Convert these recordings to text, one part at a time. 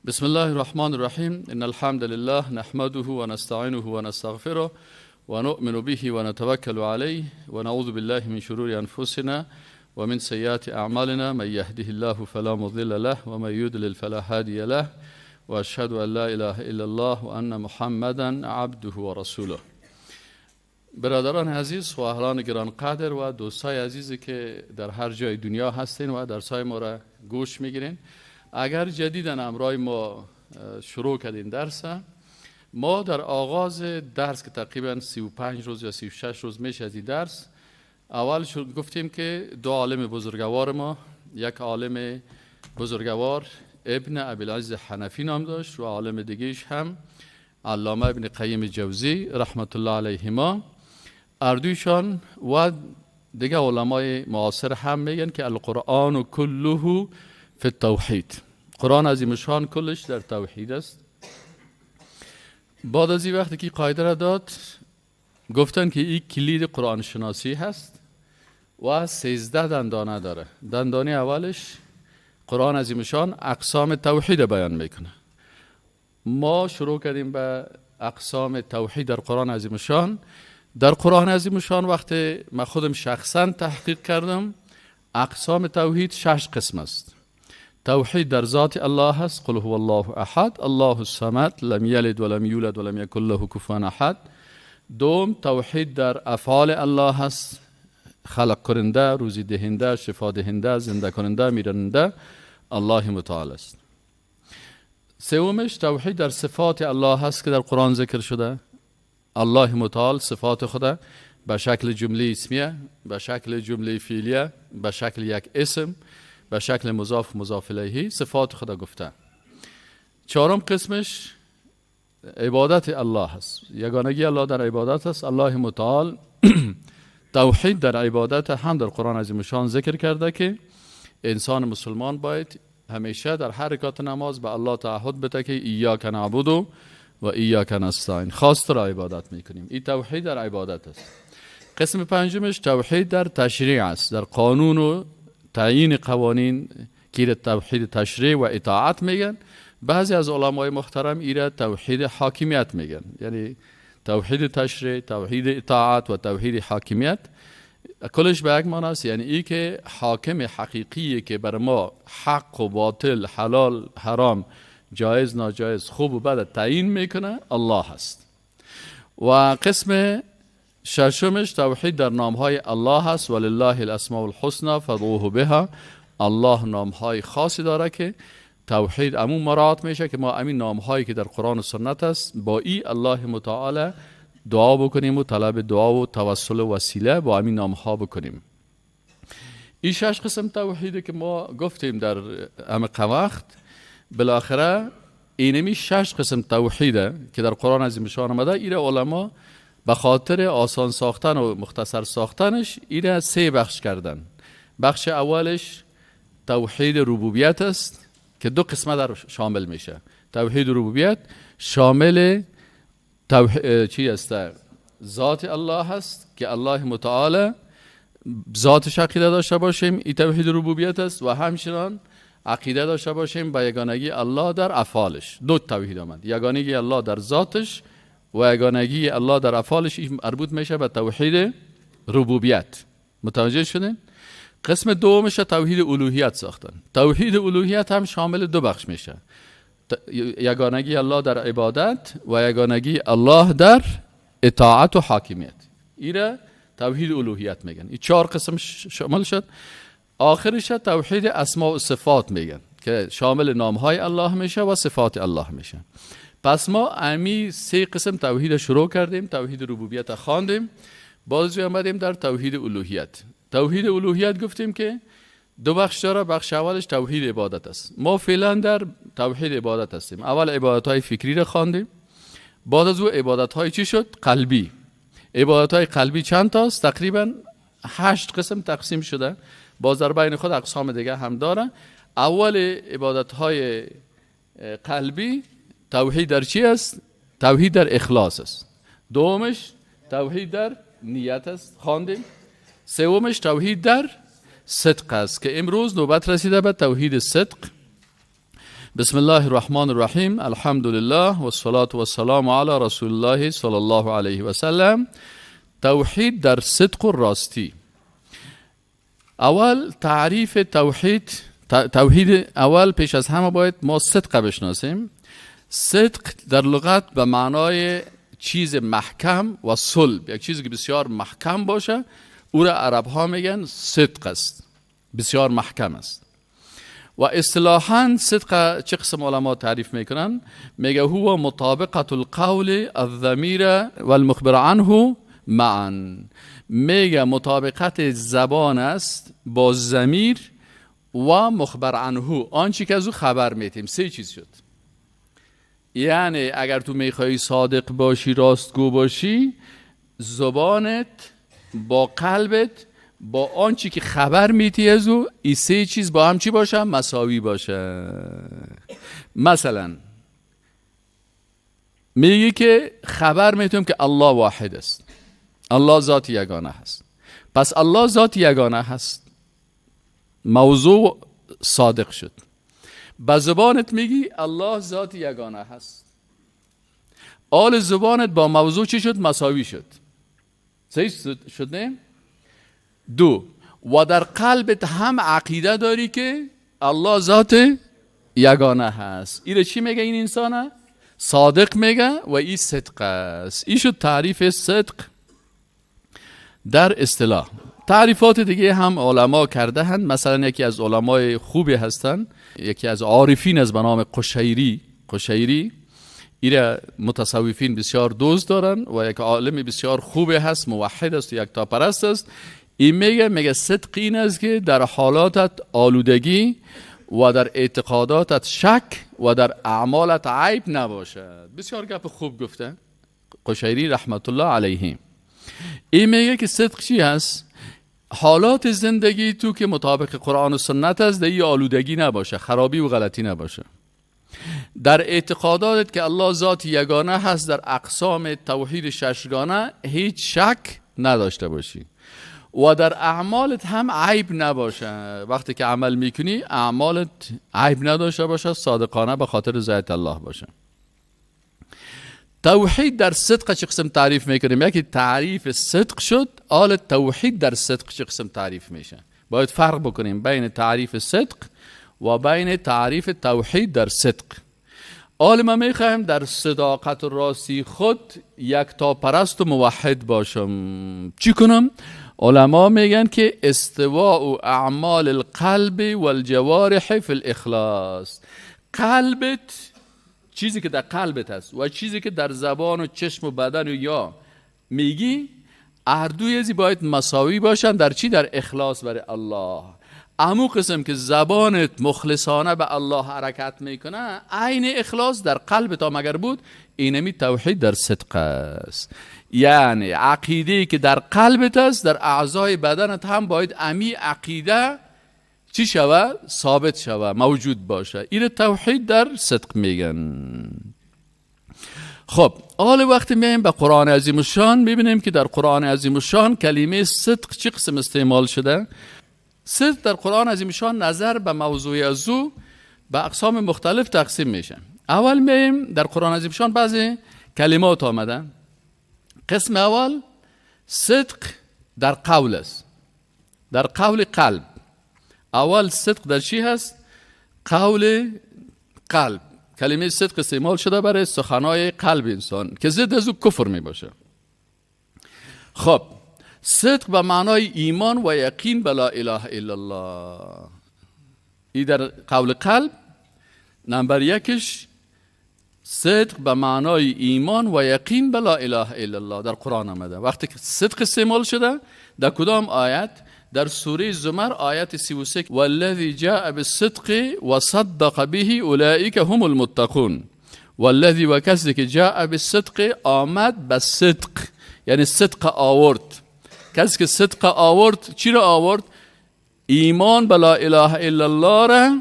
بسم الله الرحمن الرحیم. ان الحمد لله نحمده ونستعینه ونستغفره ونؤمن به ونتوکل علیه ونعوذ بالله من شرور انفسنا ومن سیئات اعمالنا. من یهده الله فلا مضل له ومن یضلل فلا هادی له واشهد ان لا اله الا الله وان محمدا عبده ورسوله. برادران عزیز، خواهران گرانقدر و دوستای عزیزی که در هر جای دنیا هستین و درسای ما را گوش میگیرین، اگر جدیداً امرای ما شروع کردین درس، ما در آغاز درس که تقریبا 35 روز یا 36 روز میشه از این درس، اول گفتیم که دو عالم بزرگوار ما، یک عالم بزرگوار ابن ابی حنفی نام داشت و عالم دیگهش هم علامه ابن قیم جوزی رحمت الله علیهما، اردویشان و دیگه علمای معاصر هم میگن که القرآن کله فی التوحید، قرآن عظیمشان کلش در توحید است. بعد از این وقتی که قاعده را داد، گفتن که این کلید قرآن شناسی هست و 13 دندانه داره. دندانه اولش قرآن عظیمشان اقسام توحید بیان میکنه. ما شروع کردیم به اقسام توحید در قرآن عظیمشان. در قرآن عظیمشان وقتی من خودم شخصا تحقیق کردم، اقسام توحید 6 قسم است. توحید در ذات الله هست، قل هو الله احد، الله الصمد، لم یلد ولم یولد ولم یکن له کفوا احد. دوم، توحید در افعال الله هست، خلق کننده، روزی دهنده، شفا دهنده، زنده کننده، میرنده الله متعال است. سومش توحید در صفات الله هست که در قرآن ذکر شده. الله متعال صفات خدا به شکل جمله اسمیه، به شکل جمله فعلیه، به شکل یک اسم، به شکل مضاف مضاف الیه صفات خدا گفته. چهارم قسمش عبادت الله هست، یگانگی الله در عبادت است. الله متعال توحید در عبادت هم در قرآن عظیم شان ذکر کرده که انسان مسلمان باید همیشه در هر رکعت نماز به الله تعهد بده که ایاک نعبد و ایاک نستعین، خاص را عبادت میکنیم. این توحید در عبادت است. قسم پنجمش توحید در تشریع است، در قانون و تعیین قوانین که توحید تشریع و اطاعت میگن. بعضی از علمای محترم ایره توحید حاکمیت میگن، یعنی توحید تشریع، توحید اطاعت و توحید حاکمیت کلش به یک معنی است. یعنی ای که حاکم حقیقی که بر ما حق و باطل، حلال حرام، جایز ناجایز، خوب و بد تعیین میکنه الله هست. و قسم ششمش توحید در نامهای الله هست، ولله الاسماء الحسنى فادعوه بها. الله نامهای خاصی داره که توحید امون مراعات میشه که ما امین نامهایی که در قرآن و سنت است با ای الله متعال دعا بکنیم و طلب دعا و توسل و وسیله با امین نامها بکنیم. این 6 قسم توحیدی که ما گفتیم در همه وقت، بالاخره اینمی 6 قسم توحیده که در قرآن عظیم شان آمده، ایره علما به خاطر آسان ساختن و مختصر ساختنش ایره 3 بخش کردن. بخش اولش توحید ربوبیت است که 2 قسمت در شامل میشه. توحید ربوبیت شامل چی است؟ ذات الله هست که الله متعال ذاتش عقیده داشته باشیم، این توحید ربوبیت است. و همچنان عقیده داشته باشیم به یگانگی الله در افعالش. 2 توحید آمد، یگانگی الله در ذاتش و یگانگی الله در افعالش، این مربوط میشه به توحید ربوبیت. متوجه شدین؟ قسم دومش توحید الوهیت ساختن. توحید الوهیت هم شامل 2 بخش میشه، یگانگی الله در عبادت و یگانگی الله در اطاعت و حاکمیت. ایره توحید الوهیت میگن. این 4 قسم شامل شد. آخرش توحید اسماء و صفات میگن که شامل نامهای الله میشه و صفات الله میشه. پس ما امی 3 قسم توحید شروع کردیم. توحید ربوبیت خواندیم، باز آمدیم در توحید الوهیت. توحید الوهیت گفتیم که 2 بخش داره. بخش اولش توحید عبادت است. ما فعلا در توحید عبادت هستیم. اول عبادت های فکری را خواندیم، بعد از او عبادت های چی شد؟ قلبی. عبادت های قلبی چند تاست؟ تقریبا 8 قسم تقسیم شده، باز در بین خود اقسام دیگه هم داره. اول عبادت های قلبی توحید در چی است؟ توحید در اخلاص است. دومش توحید در نیت است، خواندیم. سومش توحید در صدق است که امروز نوبت رسیده به توحید صدق. بسم الله الرحمن الرحیم. الحمدلله و الصلاة و السلام علی رسول الله صلی الله علیه و سلم. توحید در صدق و راستی. اول تعریف توحید. توحید اول پیش از همه باید ما صدق بشناسیم. صدق در لغت به معنای چیز محکم و صلب، یک چیزی که بسیار محکم باشه او را عرب ها میگن صدق است، بسیار محکم است. و اصطلاحاً صدق چه قسم علما تعریف میکنن؟ میگه هو مطابقة القول الضمیر والمخبر عنه معا. میگه مطابقت زبان است با ضمیر و مخبر عنه، آنچه که از او خبر میتیم. سه چیز شد. یعنی اگر تو میخوایی صادق باشی، راستگو باشی، زبانت با قلبت با آنچه که خبر میتی از او، این سه چیز با هم چی باشه؟ مساوی باشه. مثلا میگه که خبر میتونم که الله واحد است، الله ذات یگانه هست. پس الله ذات یگانه هست، موضوع صادق شد. با زبانت میگی الله ذات یگانه هست، آل زبانت با موضوع چی شد؟ مساوی شد. صحیح شد نه؟ دو، و در قلبت هم عقیده داری که الله ذات یگانه هست. ایره چی میگه این انسانه؟ صادق میگه و این صدق است. این شد تعریف صدق در اصطلاح. تعریفات دیگه هم علما کرده هند. مثلا یکی از علمای خوبی هستن، یکی از عارفین از به نام قشیری. قشیری ایره متصوفین بسیار دوست دارن و یک عالم بسیار خوبی هست، موحد است و یکتاپرست است. این میگه صدق این است که در حالاتت آلودگی و در اعتقاداتت شک و در اعمالت عیب نباشد. بسیار گپ خوب گفته قشیری رحمت الله علیه. این میگه که صدق چی هست؟ حالات زندگی تو که مطابق قرآن و سنت است در آلودگی نباشه، خرابی و غلطی نباشه. در اعتقاداتت که الله ذات یگانه هست، در اقسام توحید ششگانه هیچ شک نداشته باشی و در اعمالت هم عیب نباشه. وقتی که عمل میکنی اعمالت عیب نداشته باشه، صادقانه به خاطر رضایت الله باشه. توحید در صدق چه قسم تعریف میکنیم؟ یکی تعریف صدق شد، آل توحید در صدق چه قسم تعریف میشه؟ باید فرق بکنیم بین تعریف صدق و بین تعریف توحید در صدق. آل ما میخوایم در صداقت و راستی خود یکتاپرست و موحد باشم. چی کنم؟ علما میگن که استواء اعمال القلب والجوارح فی الاخلاص. قلبت، چیزی که در قلبت هست و چیزی که در زبان و چشم و بدن و یا میگی، هر دوی ازی باید مساوی باشن در چی؟ در اخلاص برای الله. امو قسم که زبانت مخلصانه به الله حرکت میکنه، عین اخلاص در قلب تا مگر بود، اینمی توحید در صدق است. یعنی عقیده که در قلبت است در اعضای بدنت هم باید امی عقیده چی شوه؟ ثابت شوه، موجود باشه. این توحید در صدق میگن. خب حال وقتی میایم به قرآن عظیم الشان میبینیم که در قرآن عظیم الشان کلمه صدق چه قسم استعمال شده. صدق در قرآن عظیم الشان نظر به موضوع از او به اقسام مختلف تقسیم میشه. اول میایم در قرآن عظیم الشان بعضی کلمات آمده. قسم اول صدق در قول است، در قول قلب. اول صدق در چی هست؟ قول قلب. کلمه صدق استعمال شده برای سخنای قلب انسان که ضد از او کفر می باشه. خب صدق به معنای ایمان و یقین به لا اله الا الله. ای در قول قلب نمبر یکش صدق به معنای ایمان و یقین به لا اله الا الله در قرآن آمده. وقتی که صدق استعمال شده در کدام آیت؟ در سوره زمر آیت 33، والذی جاء بالصدق وصدق به اولئک هم المتقون. والذی و کسی که جاء بالصدق آمد به صدق، یعنی صدق آورد. کسی که صدق آورد چی را آورد؟ ایمان به لا اله الا الله را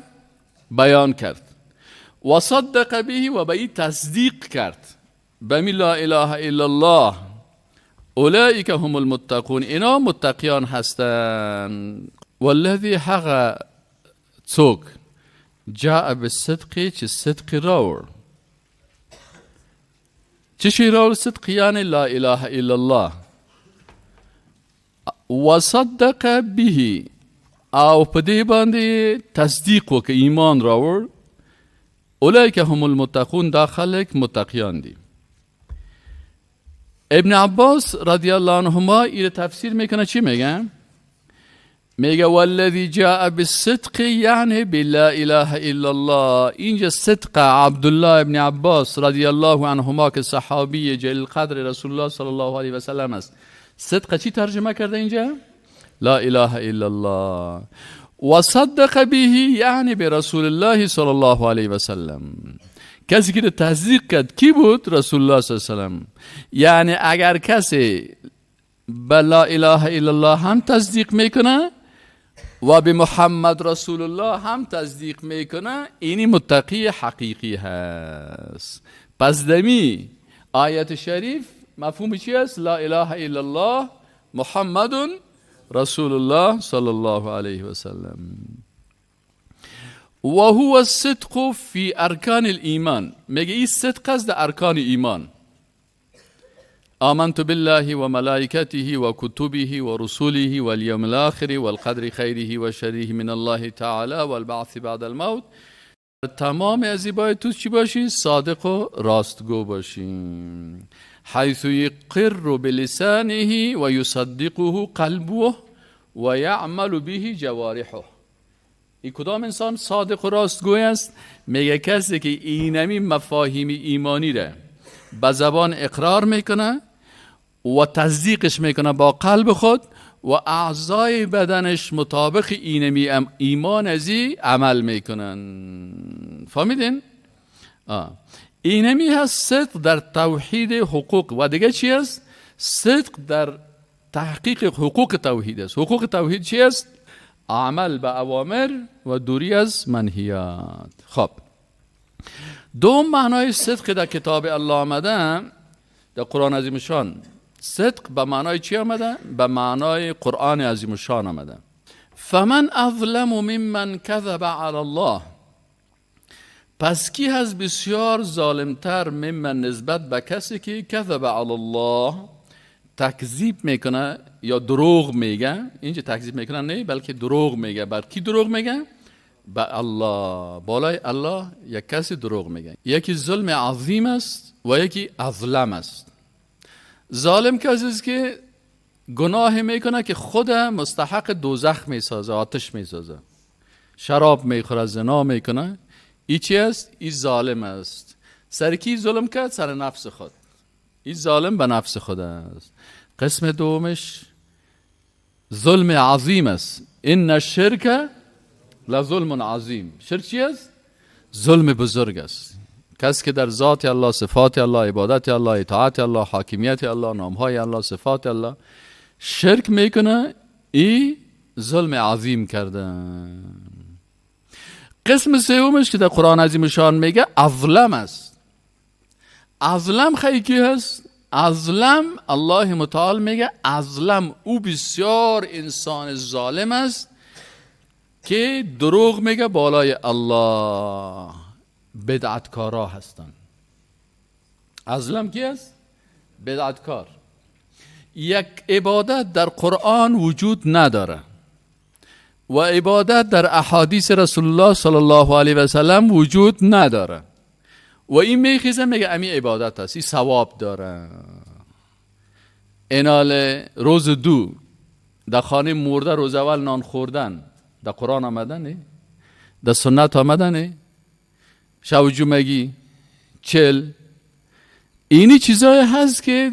بیان کرد، و صدق به و به این تصدیق کرد، به می لا اله الا الله. اولئک هم المتقون، اینا متقیان هستند. والذی حق څوک جاء بالصدق چې صدق راوړ. چې شی راوړ؟ صدق یعنی لا اله الا الله. وصدق به، او په دې باندې تصدیق وکړ، ایمان راوړ. اولئک هم المتقون، دا خلک متقیان دي. ابن عباس رضی الله عنهما ایره تفسیر میکنه، چی میگه؟ میگه والذی جاء بالصدق یعنی بلا اله الا الله. اینجا صدق عبدالله ابن عباس رضی الله عنهما که صحابی جلیل قدر رسول الله صلی الله علیه و سلم است، صدق چی ترجمه کرده اینجا؟ لا اله الا الله. و صدق به یعنی به رسول الله صلی الله علیه و سلم. کسی که تصدیق کرد کی بود؟ رسول الله صلی الله علیه و سلم. یعنی اگر کسی به لا اله الا الله هم تصدیق میکنه و به محمد رسول الله هم تصدیق میکنه، اینی متقی حقیقی هست. پس دمی آیت شریف مفهوم چی است؟ لا اله الا الله محمد رسول الله صلی الله علیه و سلم. و هو الصدق فی ارکان الایمان. میگه این صدق است در ارکان ایمان. آمنت بالله و ملائکته و کتبه و رسوله و الیوم الاخر والقدر خیره و شره من الله تعالی والبعث بعد الموت. تمام از باید تو چی باشی؟ صادق و راستگو باشی. حیث یقر بلسانه و یصدقه قلبه و یعمل به جوارحه. این کدام انسان صادق و راستگوی است؟ میگه کسی که اینمی مفاهیم ایمانی را به زبان اقرار میکنه و تصدیقش میکنه با قلب خود و اعضای بدنش مطابق اینمی ایمان ازی عمل میکنن. فهمیدین؟ اینمی هست صدق در توحید حقوق. و دیگه چی است؟ صدق در تحقیق حقوق توحید است. حقوق توحید چی است؟ عمل به اوامر و دوری از منهیات. خب دوم معنای صدق در کتاب الله آمده، در قرآن عظیم شان. صدق به معنای چی آمده؟ به معنای قرآن عظیم شان آمده. فمن اظلم ممن کذب علی الله. پس کی هست بسیار ظالمتر ممن نسبت به کسی که کذب علی الله، تکذیب میکنه یا دروغ میگه. اینجا تکذیب میکنه نه، بلکه دروغ میگه. بر کی دروغ میگه؟ به الله. بالای الله یک کسی دروغ میگه. یکی ظلم عظیم است و یکی اظلم است. ظالم کسی است که گناه میکنه که خود مستحق دوزخ میسازه، آتش میسازه، شراب میخوره، زنا میکنه. ای چی است؟ ای ظالم است. سر کی ظلم کرد؟ سر نفس خود. ای ظالم به نفس خود است. قسم دومش ظلم عظیم است. ان الشرک لظلم عظیم. شرک چی است؟ ظلم بزرگ است. کسی که در ذات الله، صفات الله، عبادت الله، اطاعت الله، حاکمیت الله، نامهای الله، صفات الله شرک میکنه، ای ظلم عظیم کرده. قسم سومش که در قرآن عظیم شان میگه اظلم است. اظلم خیلی کی هست؟ اظلم الله متعال میگه اظلم او بسیار انسان ظالم است که دروغ میگه بالای الله. بدعتکارا هستن. اظلم کی است؟ بدعتکار. یک عبادت در قرآن وجود نداره و عبادت در احادیث رسول الله صلی الله علیه و سلم وجود نداره و این میخیزه میگه امی عبادت است، این ثواب داره. اینال روز دو در خانه مرده روز اول نان خوردن در قرآن آمده نه، در سنت آمده نه، شب جمعگی چل، اینی چیزای هست که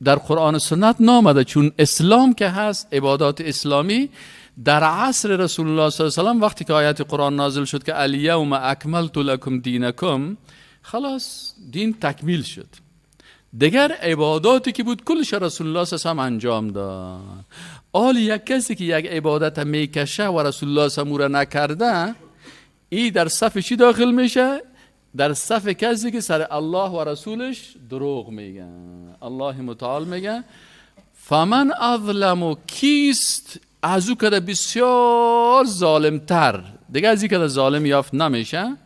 در قرآن و سنت نامده. چون اسلام که هست، عبادات اسلامی در عصر رسول الله صلی الله علیه و سلم وقتی که آیت قرآن نازل شد که الیوم اکملت لکم دینکم، خلاص دین تکمیل شد. دیگر عباداتی که بود کلش رسول الله صلی الله علیه و سلم انجام داد. آل یک کسی که یک عبادت میکشه و رسول الله صلی الله علیه و سلم نکرده، ای در صف چی داخل میشه؟ در صف کسی که سر الله و رسولش دروغ میگه. الله متعال میگه فمن اظلم، کیست از او که بسیار ظالمتر، دیگه از این که ظالم یافت نمیشه،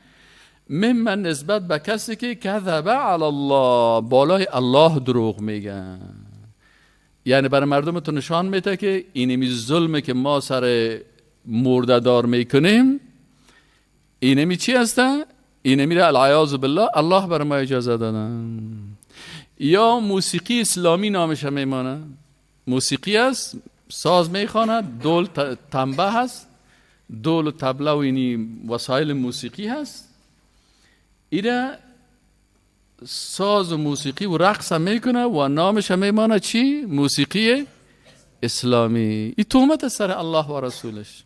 ممن نسبت به کسی که کذب علی الله، بالای الله دروغ میگه. یعنی برای مردم تو نشان میده که اینمی ظلمه که ما سر مرده دار میکنیم، اینمی چی هسته؟ اینمی را العیاذ بالله الله برای ما اجازه دادن. یا موسیقی اسلامی نامش میمانه، موسیقی است، ساز میخواند، دول تنبه هست، دول و طبله و اینی وسایل موسیقی هست، ایره ساز و موسیقی و رقص هم میکنه و نامش هم میمانه چی؟ موسیقی اسلامی. این تهمت سر الله و رسولش،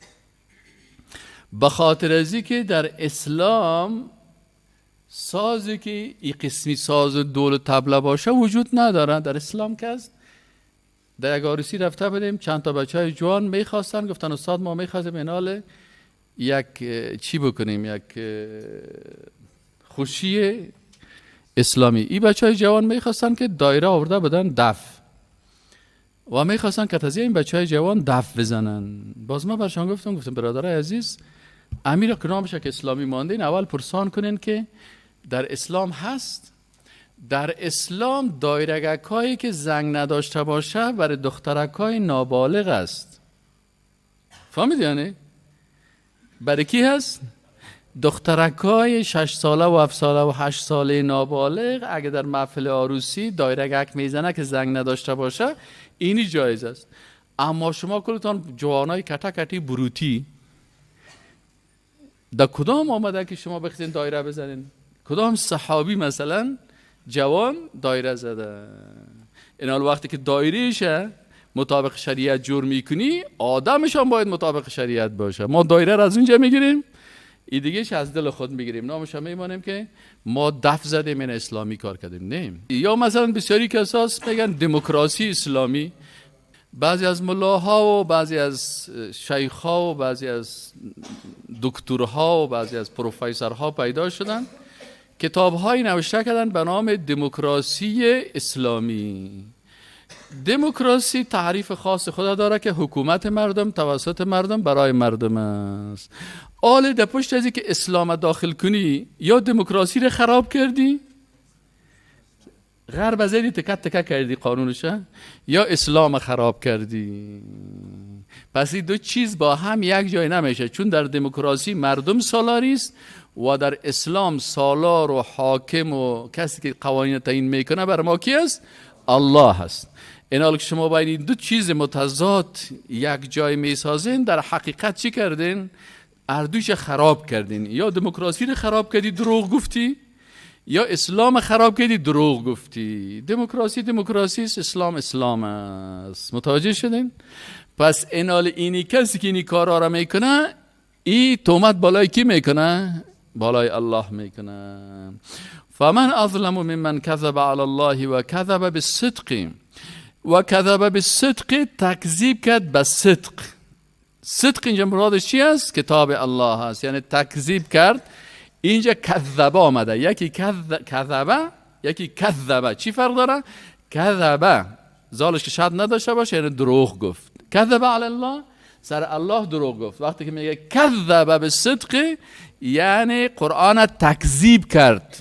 به خاطر ازی که در اسلام سازی که این قسمی ساز و دول و طبله باشه وجود نداره در اسلام. که است در یک عروسی رفته بودیم، چند تا بچه های جوان میخواستن، گفتن استاد ما میخواستیم اینال یک چی بکنیم، یک خوشی اسلامی. این بچه های جوان میخواستن که دایره آورده بودن دف و میخواستن که تازه این بچه های جوان دف بزنن. باز ما برشان گفتم برادرای عزیز، امیر که نامش که اسلامی مانده، اول پرسان کنین که در اسلام هست؟ در اسلام دایرگک هایی که زنگ نداشته باشه برای دخترک های نابالغ است. فهمیدی یعنی؟ برای کی هست؟ دخترک های 6 ساله و 7 ساله و 8 ساله نابالغ اگه در محفل عروسی دایرگک میزنه که زنگ نداشته باشه، اینی جایز است. اما شما کلتان جوانای کتا کتی بروتی، در کدام آمده که شما بخواید دایره بزنین؟ کدام صحابی مثلا جوان دایره زده؟ این حال وقتی که دایرهشه مطابق شریعت جور میکنی، آدمش هم باید مطابق شریعت باشه. ما دایره را از اونجا میگیریم، این دیگهش از دل خود میگیریم، نامش هم میمانیم که ما دف زدیم، این اسلامی کار کردیم. نه. یا مثلا بسیاری کساس میگن دموکراسی اسلامی. بعضی از ملاها و بعضی از شیخها و بعضی از دکترها و بعضی از پروفسورها پیدا شدن، کتاب‌هایی نوشته کردن به نام دموکراسی اسلامی. دموکراسی تعریف خاص خود داره که حکومت مردم توسط مردم برای مردم است. آل در پشت از که اسلام داخل کنی یا دموکراسی رو خراب کردی، غرب زدی تکه تکه کردی قانونشه، یا اسلام خراب کردی. پس این دو چیز با هم یک جای نمیشه، چون در دموکراسی مردم سالاری است و در اسلام سالار و حاکم و کسی که قوانین تعیین میکنه بر ما کی است؟ الله هست. این حال که شما باید این دو چیز متضاد یک جای میسازین، در حقیقت چی کردین؟ اردوش خراب کردین. یا دموکراسی رو خراب کردی دروغ گفتی، یا اسلام خراب کردی دروغ گفتی. دموکراسی دموکراسی است، اسلام اسلام است. متوجه شدین؟ پس این حال اینی کسی که اینی کارا را میکنه، ای تهمت بالای کی میکنه؟ بالای الله میکنه. فمن اظلم ممن کذب علی الله و کذب بالصدق. و کذب بالصدق تکذیب کرد به صدق. صدق اینجا مرادش چی است؟ کتاب الله است. یعنی تکذیب کرد. اینجا کذبه آمده، یکی کذبه، یکی کذبه. چی فرق داره؟ کذبه زالش که شد نداشته باشه، یعنی دروغ گفت. کذبه علی الله، سر الله دروغ گفت. وقتی که میگه کذبه بالصدق، یعنی قرآن تکذیب کرد،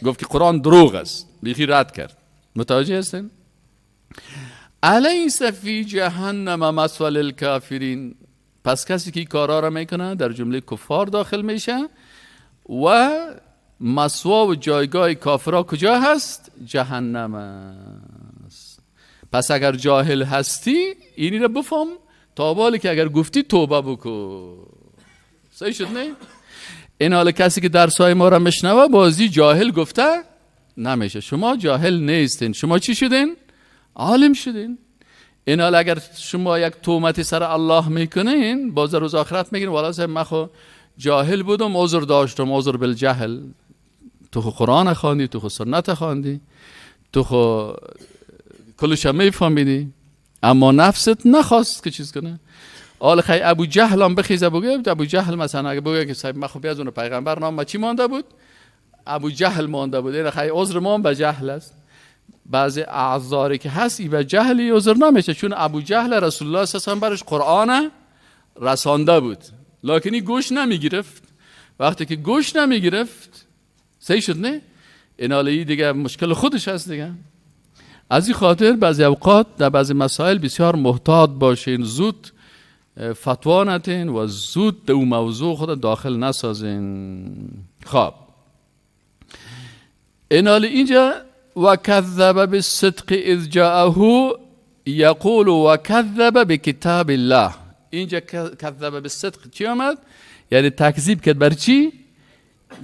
گفت که قرآن دروغ است، بیخی رد کرد. متوجه هستین؟ الیس فی جهنم مثوی للکافرین. پس کسی که کارا را میکنه در جمله کفار داخل میشه و مثوا و جایگاه کافرها کجا هست؟ جهنم است. پس اگر جاهل هستی اینی را بفهم تا بالی که اگر گفتی توبه بکن. صحیح شد نه؟ این حال کسی که درسای ما را مشنوه بازی جاهل گفته نمیشه. شما جاهل نیستین، شما چی شدین؟ عالم شدین. این حال اگر شما یک تهمتی سر الله میکنین، باز روز آخرت میگین والا صاحب من خو جاهل بودم، عذر داشتم، عذر بالجهل. تو خو قرآن خواندی، تو خو سنت خواندی، تو خو کلش هم میفهمیدی، اما نفست نخواست که چیز کنه. حالا خی ابو جهل هم بخیزه بگه، ابو جهل مثلا اگه بگه که صاحب من خو بیازونه پیغمبر نام ما چی مانده بود؟ ابو جهل مانده بود. این خی عذر ما به جهل است. بعضی اعذاری که هست ای به جهلی عذر نمیشه، چون ابو جهل رسول الله صلی الله علیه و برش قرآن رسانده بود، لکن این گوش نمیگرفت. وقتی که گوش نمیگرفت صحیح شد نه؟ این دیگه مشکل خودش هست دیگه. از این خاطر بعضی اوقات در بعضی مسائل بسیار محتاط باشین، زود فتوا نتین و زود در اون موضوع خود داخل نسازین. خب اینالی اینجا و کذب بالصدق اذ جاءه یقول و کذب بکتاب الله. اینجا کذب بالصدق چی آمد؟ یعنی تکذیب کرد بر چی؟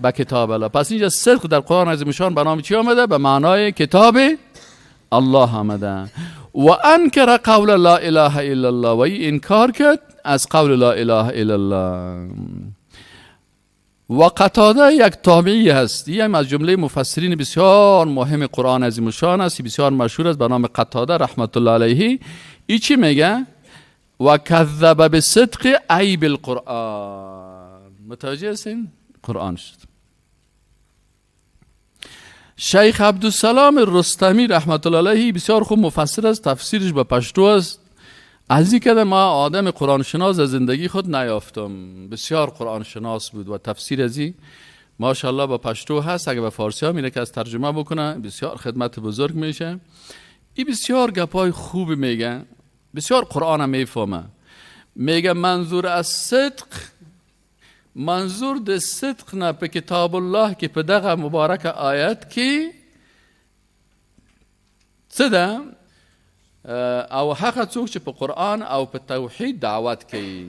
به کتاب الله. پس اینجا صدق در قرآن عظیم شان به نام چی آمده؟ به معنای کتاب الله آمده. و انکر قول لا اله الا الله، و این انکار کرد از قول لا اله الا الله. و قتاده یک تابعی هست، این از جمله مفسرین بسیار مهم قرآن عظیم شان است، بسیار مشهور است به نام قتاده رحمت الله علیه. ای چی میگه؟ و کذب بالصدق ای بالقرآن. متوجه هستین؟ قرآن شد. شیخ عبدالسلام رستمی رحمت الله علیه بسیار خوب مفسر است، تفسیرش به پشتو است. از این که ما آدم قرآن شناس از زندگی خود نیافتم، بسیار قرآن شناس بود و تفسیر از این ماشاءالله با پشتو هست، اگه به فارسی ها میره که از ترجمه بکنه بسیار خدمت بزرگ میشه. این بسیار گپای خوب میگه، بسیار قرآن هم میفهمه. میگه منظور از صدق، منظور د صدق نه په کتاب الله کې په دغه مبارک آیت کې څه ده او هغه څوک چې په قرآن او په توحید دعوت کوي.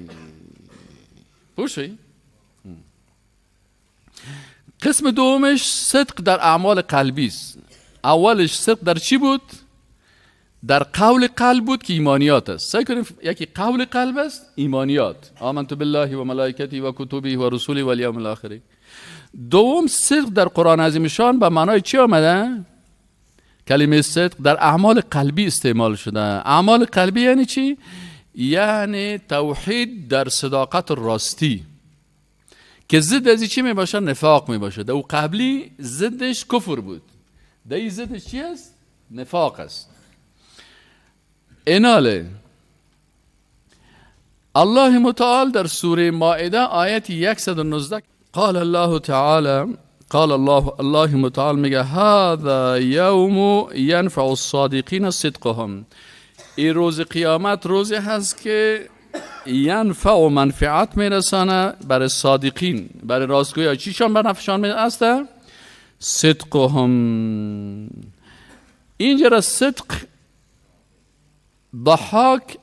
پوه شئ؟ قسم دومش صدق در اعمال قلبی است. اولش صدق در چی بود؟ در قول قلب بود که ایمانیات است. سعی کنیم یکی قول قلب است، ایمانیات، آمنت بالله و ملائکته و کتبه و رسوله و الیوم الاخر. دوم صدق در قرآن عظیم شان به معنای چی آمده؟ کلمه صدق در اعمال قلبی استعمال شده. اعمال قلبی یعنی چی؟ یعنی توحید در صداقت راستی که ضد از چی می باشه؟ نفاق می باشه. در او قبلی ضدش کفر بود، در این ضدش چی است؟ نفاق است. ایناله الله متعال در سوره مائده آیت 119 قال الله تعالی، قال الله، الله متعال میگه هذا یوم ینفع الصادقین صدقهم. این روز قیامت روزی هست که ینفع و منفعت میرسانه برای صادقین، برای راستگویا. چیشان بر نفعشان میرسه؟ صدقهم. اینجا را صدق ضحاک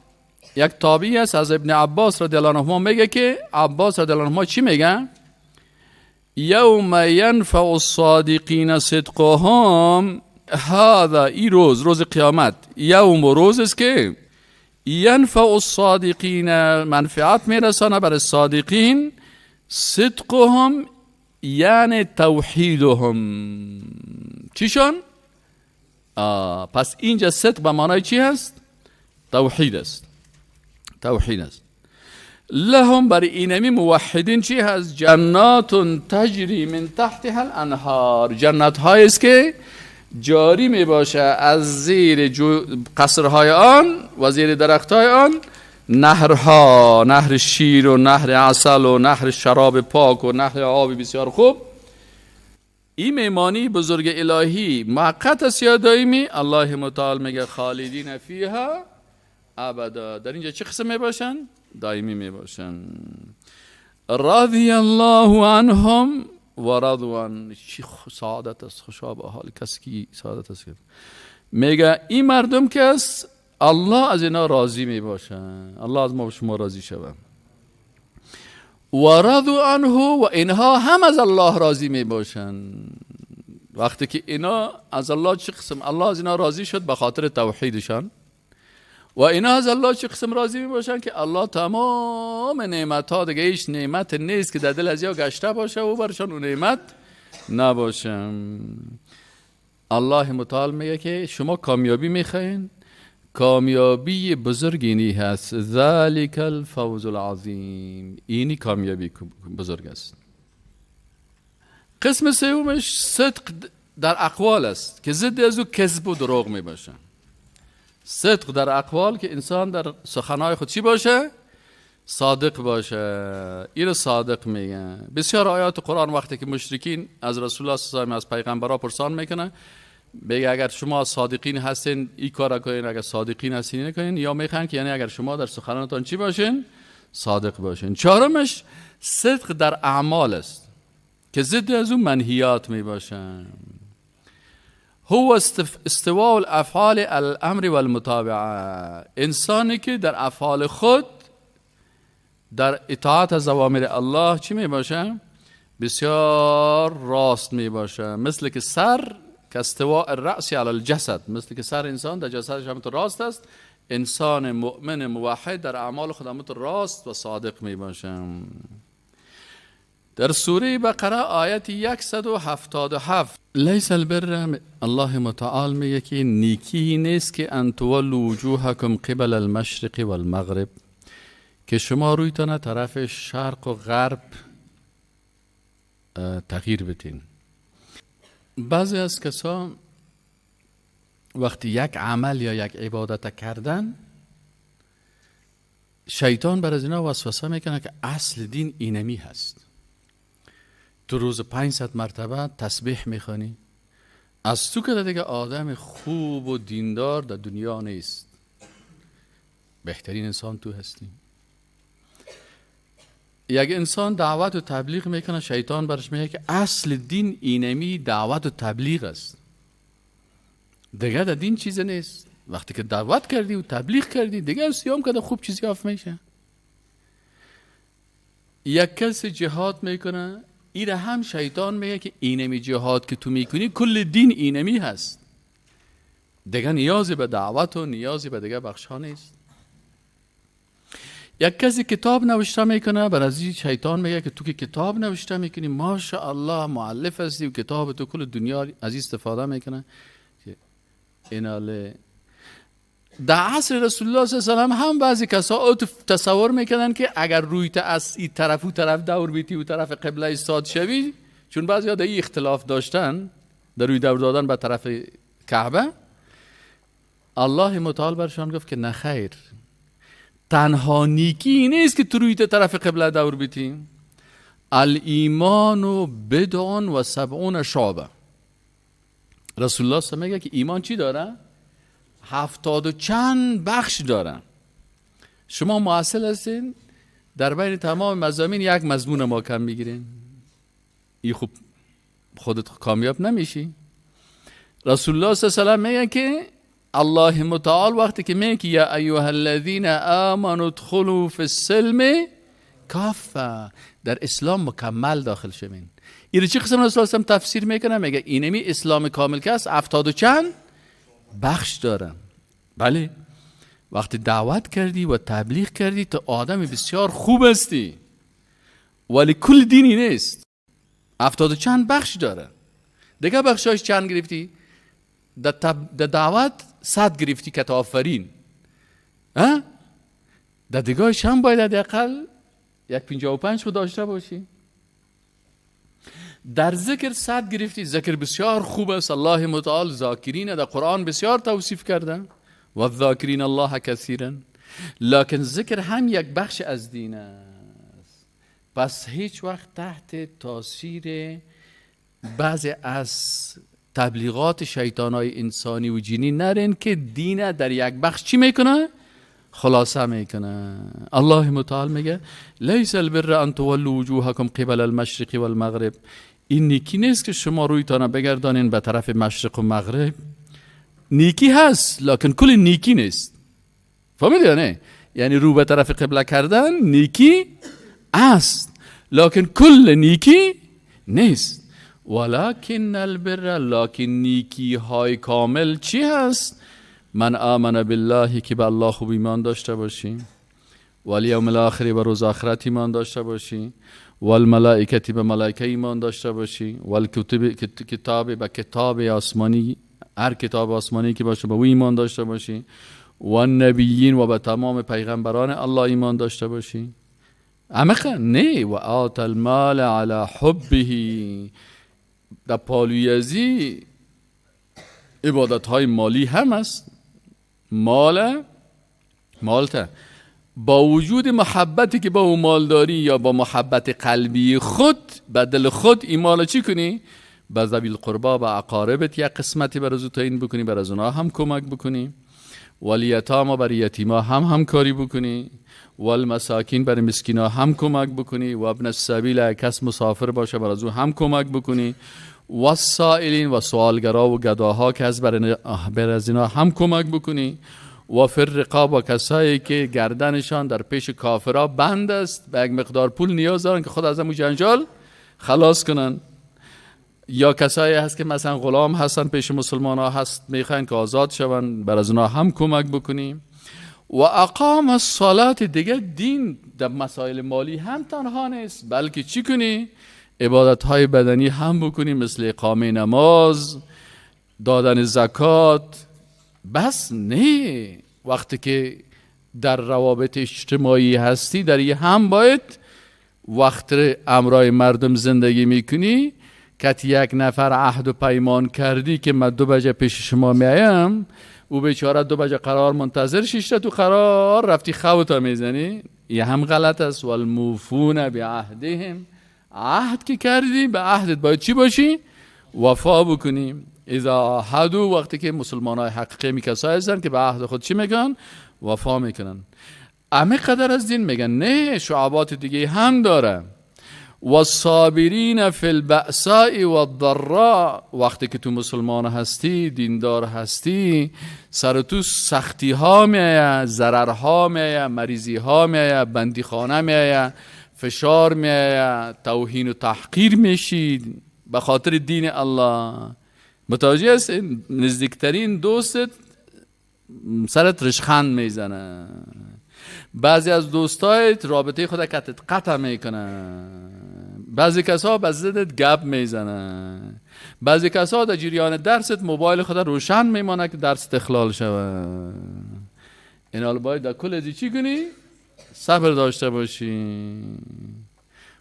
یک تابعی است از ابن عباس رضی الله عنهما میگه که عباس رضی الله عنهما چی میگه؟ یوم ینفع الصادقین صدقهم. هذا ای روز، روز قیامت، یوم روز است که ینفع الصادقین منفعت میرسانه برای صادقین، صدقهم یعنی توحیدهم. چیشون؟ پس اینجا صدق به معنای چی هست؟ توحید است. توحید است. لهم برای اینمی موحدین چی هست؟ جنات تجری من تحتها الانهار. جنت های است که جاری می باشه از زیر قصرهای آن و زیر درختهای آن نهرها، نهر شیر و نهر عسل و نهر شراب پاک و نهر آب بسیار خوب. این میمانی بزرگ الهی موقت است یا دائمی؟ الله متعال میگه خالدین فیها ابدا. در اینجا چه قسم می باشن؟ دائمی می باشن. رضی الله عنهم و رضوا عنه. چی سعادت است، خوشا به حال کسی که سعادت است. میگه این مردم که است الله از اینا راضی می باشن، الله از ما و شما راضی شوه. و رضوا عنه، و اینها هم از الله راضی می باشن. وقتی که اینا از الله چه قسم، الله از اینا راضی شد به خاطر توحیدشان، و اینا از الله چه قسم راضی می باشن که الله تمام نعمت ها، دیگه هیچ نعمت نیست که در دل از یا گشته باشه و برشان اون نعمت نباشه. الله متعال میگه که شما کامیابی میخواین، کامیابی بزرگ اینی هست، ذالک الفوز العظیم، اینی کامیابی بزرگ است. قسم سومش صدق در اقوال است که ضد از او کذب و دروغ می باشه. صدق در اقوال که انسان در سخنهای خود چی باشه؟ صادق باشه. این صادق میگه. بسیار آیات قرآن وقتی که مشرکین از رسول الله صلی الله علیه و از پیغمبرا پرسان میکنه، بگه اگر شما صادقین هستین این کارا کنین، اگر صادقین هستین نکنین، یا میخوان که یعنی اگر شما در سخنانتان چی باشین؟ صادق باشین. چهارمش صدق در اعمال است که ضد از اون منهیات می باشن. هو استواء الافعال الامر والمتابعه. انسانی که در افعال خود در اطاعت از اوامر الله چی می باشه؟ بسیار راست می باشه. مثل که سر که استواء الرأس علی الجسد، مثل که سر انسان در جسدش همونطور راست است، انسان مؤمن موحد در اعمال خود همونطور راست و صادق می باشه. در سوره بقره آیت 177 لیس البر، الله متعال میگه که نیکی نیست که ان تولوا وجوهکم قبل المشرق والمغرب، که شما رویتان طرف شرق و غرب تغییر بدین. بعضی از کسا وقتی یک عمل یا یک عبادت کردن، شیطان بر از اینا وسوسه میکنه که اصل دین اینمی هست. تو روز 500 مرتبه تسبیح میخوانی، از تو که دیگه آدم خوب و دیندار در دنیا نیست، بهترین انسان تو هستی. یک انسان دعوت و تبلیغ میکنه، شیطان برش میگه که اصل دین اینمی دعوت و تبلیغ است، دیگه در دین چیز نیست. وقتی که دعوت کردی و تبلیغ کردی دیگه سیام که خوب چیزی یافت میشه. یک کسی جهاد میکنه، ایره هم شیطان میگه که اینمی جهاد که تو میکنی کل دین اینمی هست، دیگه نیازی به دعوت و نیازی به دیگه بخش ها نیست. یک کسی کتاب نوشته میکنه، بر از شیطان میگه که تو که کتاب نوشته میکنی ماشاءالله مؤلف هستی و کتاب تو کل دنیا از استفاده میکنه. ایناله در عصر رسول الله صلی الله علیه و هم بعضی کسا تصور میکنن که اگر روی تا از این طرف و طرف دور بیتی و طرف قبله ایستاد شوی، چون بعضی ها در این اختلاف داشتن در روی دور دادن به طرف کعبه، الله متعال برشان گفت که نه خیر، تنها نیکی نیست که تو روی طرف قبله دور بیتی. الایمان بضع و سبعون شعبه. رسول الله صلی الله علیه و میگه که ایمان چی داره؟ 70 و چند بخش داره. شما معاصل هستین، در بین تمام مضامین یک مضمون ما کم میگیرین، این خوب خودت کامیاب نمیشی. رسول الله صلی الله علیه و میگه که الله متعال وقتی که میگه یا ایها الذین آمنوا ادخلوا فی السلم کافه، در اسلام مکمل داخل شوین. این چی قسم رسول الله تفسیر میکنه؟ میگه اینمی اسلام کامل که است 70 و چند بخش دارم. بله، وقتی دعوت کردی و تبلیغ کردی تو آدم بسیار خوب هستی، ولی کل دینی نیست، 70 و چند بخش داره. دیگه بخشایش چند گرفتی؟ در دعوت 100 گرفتی که تا آفرین، در دیگهش هم باید حداقل 1.55 خود داشته باشی. در ذکر 100 گرفتی، ذکر بسیار خوب است، الله متعال ذاکرین در قرآن بسیار توصیف کرده، و الذاکرین الله کثیرا، لکن ذکر هم یک بخش از دین است. پس هیچ وقت تحت تاثیر بعضی از تبلیغات شیطانای انسانی و جنی نرین که دین در یک بخش چی میکنه؟ خلاصه میکنه. الله متعال میگه لیس البر ان تولوا وجوهکم قبل المشرق والمغرب، این نیکی نیست که شما رویتان بگردانین به طرف مشرق و مغرب. نیکی هست لکن کل نیکی نیست. فهمیدی یا نه؟ یعنی رو به طرف قبله کردن نیکی است لکن کل نیکی نیست. ولکن البر، لکن نیکی های کامل چی هست؟ من آمن بالله، که به الله خوب ایمان داشته باشی، والیوم الاخر، به روز آخرت ایمان داشته باشی، والملائکه، به ملائکه ایمان داشته باشی، والکتب، کتاب، به کتاب آسمانی، هر کتاب آسمانی که باشه به او ایمان داشته باشی، والنبیین، و به تمام پیغمبران الله ایمان داشته باشی. عمقا نه، و آت المال علی حبه، در پالوی ازی عبادت های مالی هم است. مالته با وجود محبتی که با او مال داری یا با محبت قلبی خود به دل خود این مال چی کنی؟ به ذوی القربا و اقاربت یک قسمتی بر از او تعیین بکنی، بر از اونا هم کمک بکنی، والیتاما بر یتیما هم همکاری بکنی، والمساکین بر مسکینا هم کمک بکنی، و ابن السبیل کس مسافر باشه بر از او هم کمک بکنی، و السائلین و سوالگرا و گداها که از بر از اینا هم کمک بکنی، و فی الرقاب و کسایی که گردنشان در پیش کافرها بند است، به یک مقدار پول نیاز دارن که خود از همون جنجال خلاص کنن، یا کسایی هست که مثلا غلام هستن پیش مسلمان ها هست میخواین که آزاد شون، بر از اونا هم کمک بکنیم. و اقام الصلاة، دیگه دین در مسائل مالی هم تنها نیست، بلکه چی کنی؟ عبادت های بدنی هم بکنی، مثل اقامه نماز، دادن زکات. بس نه، وقتی که در روابط اجتماعی هستی در یه هم باید وقت امرای مردم زندگی میکنی که یک نفر عهد و پیمان کردی که من 2 بجه پیش شما میایم، او بیچاره 2 بجه قرار منتظر شیشته، تو قرار رفتی خوتا میزنی، یه هم غلط است. والموفون بعهدهم، عهد که کردی به عهدت باید چی باشی؟ وفا بکنی. اذا عهدوا، وقتی که مسلمان های حقیقی میکسایی هستن که به عهد خود چی میگن؟ وفا میکنن. همه قدر از دین میگن نه، شعبات دیگه هم داره. و صابرین فی البأساء والضراء، وقتی که تو مسلمان هستی، دیندار هستی، سر تو سختی ها میایه، ضررها میایه، مریضی ها میایه، بندیخانه میایه، فشار میایه، توهین و تحقیر میشی به خاطر دین الله. متوجه هست؟ نزدیکترین دوستت سرت رشخند میزنه، بعضی از دوستایت رابطه خود کتت قطع میکنه، بعضی کسا به ضدت گپ میزنه، بعضی کسا در جریان درست موبایل خود روشن میمانه که درست اخلال شوه. این حال باید در کل ازی چی کنی؟ صبر داشته باشی.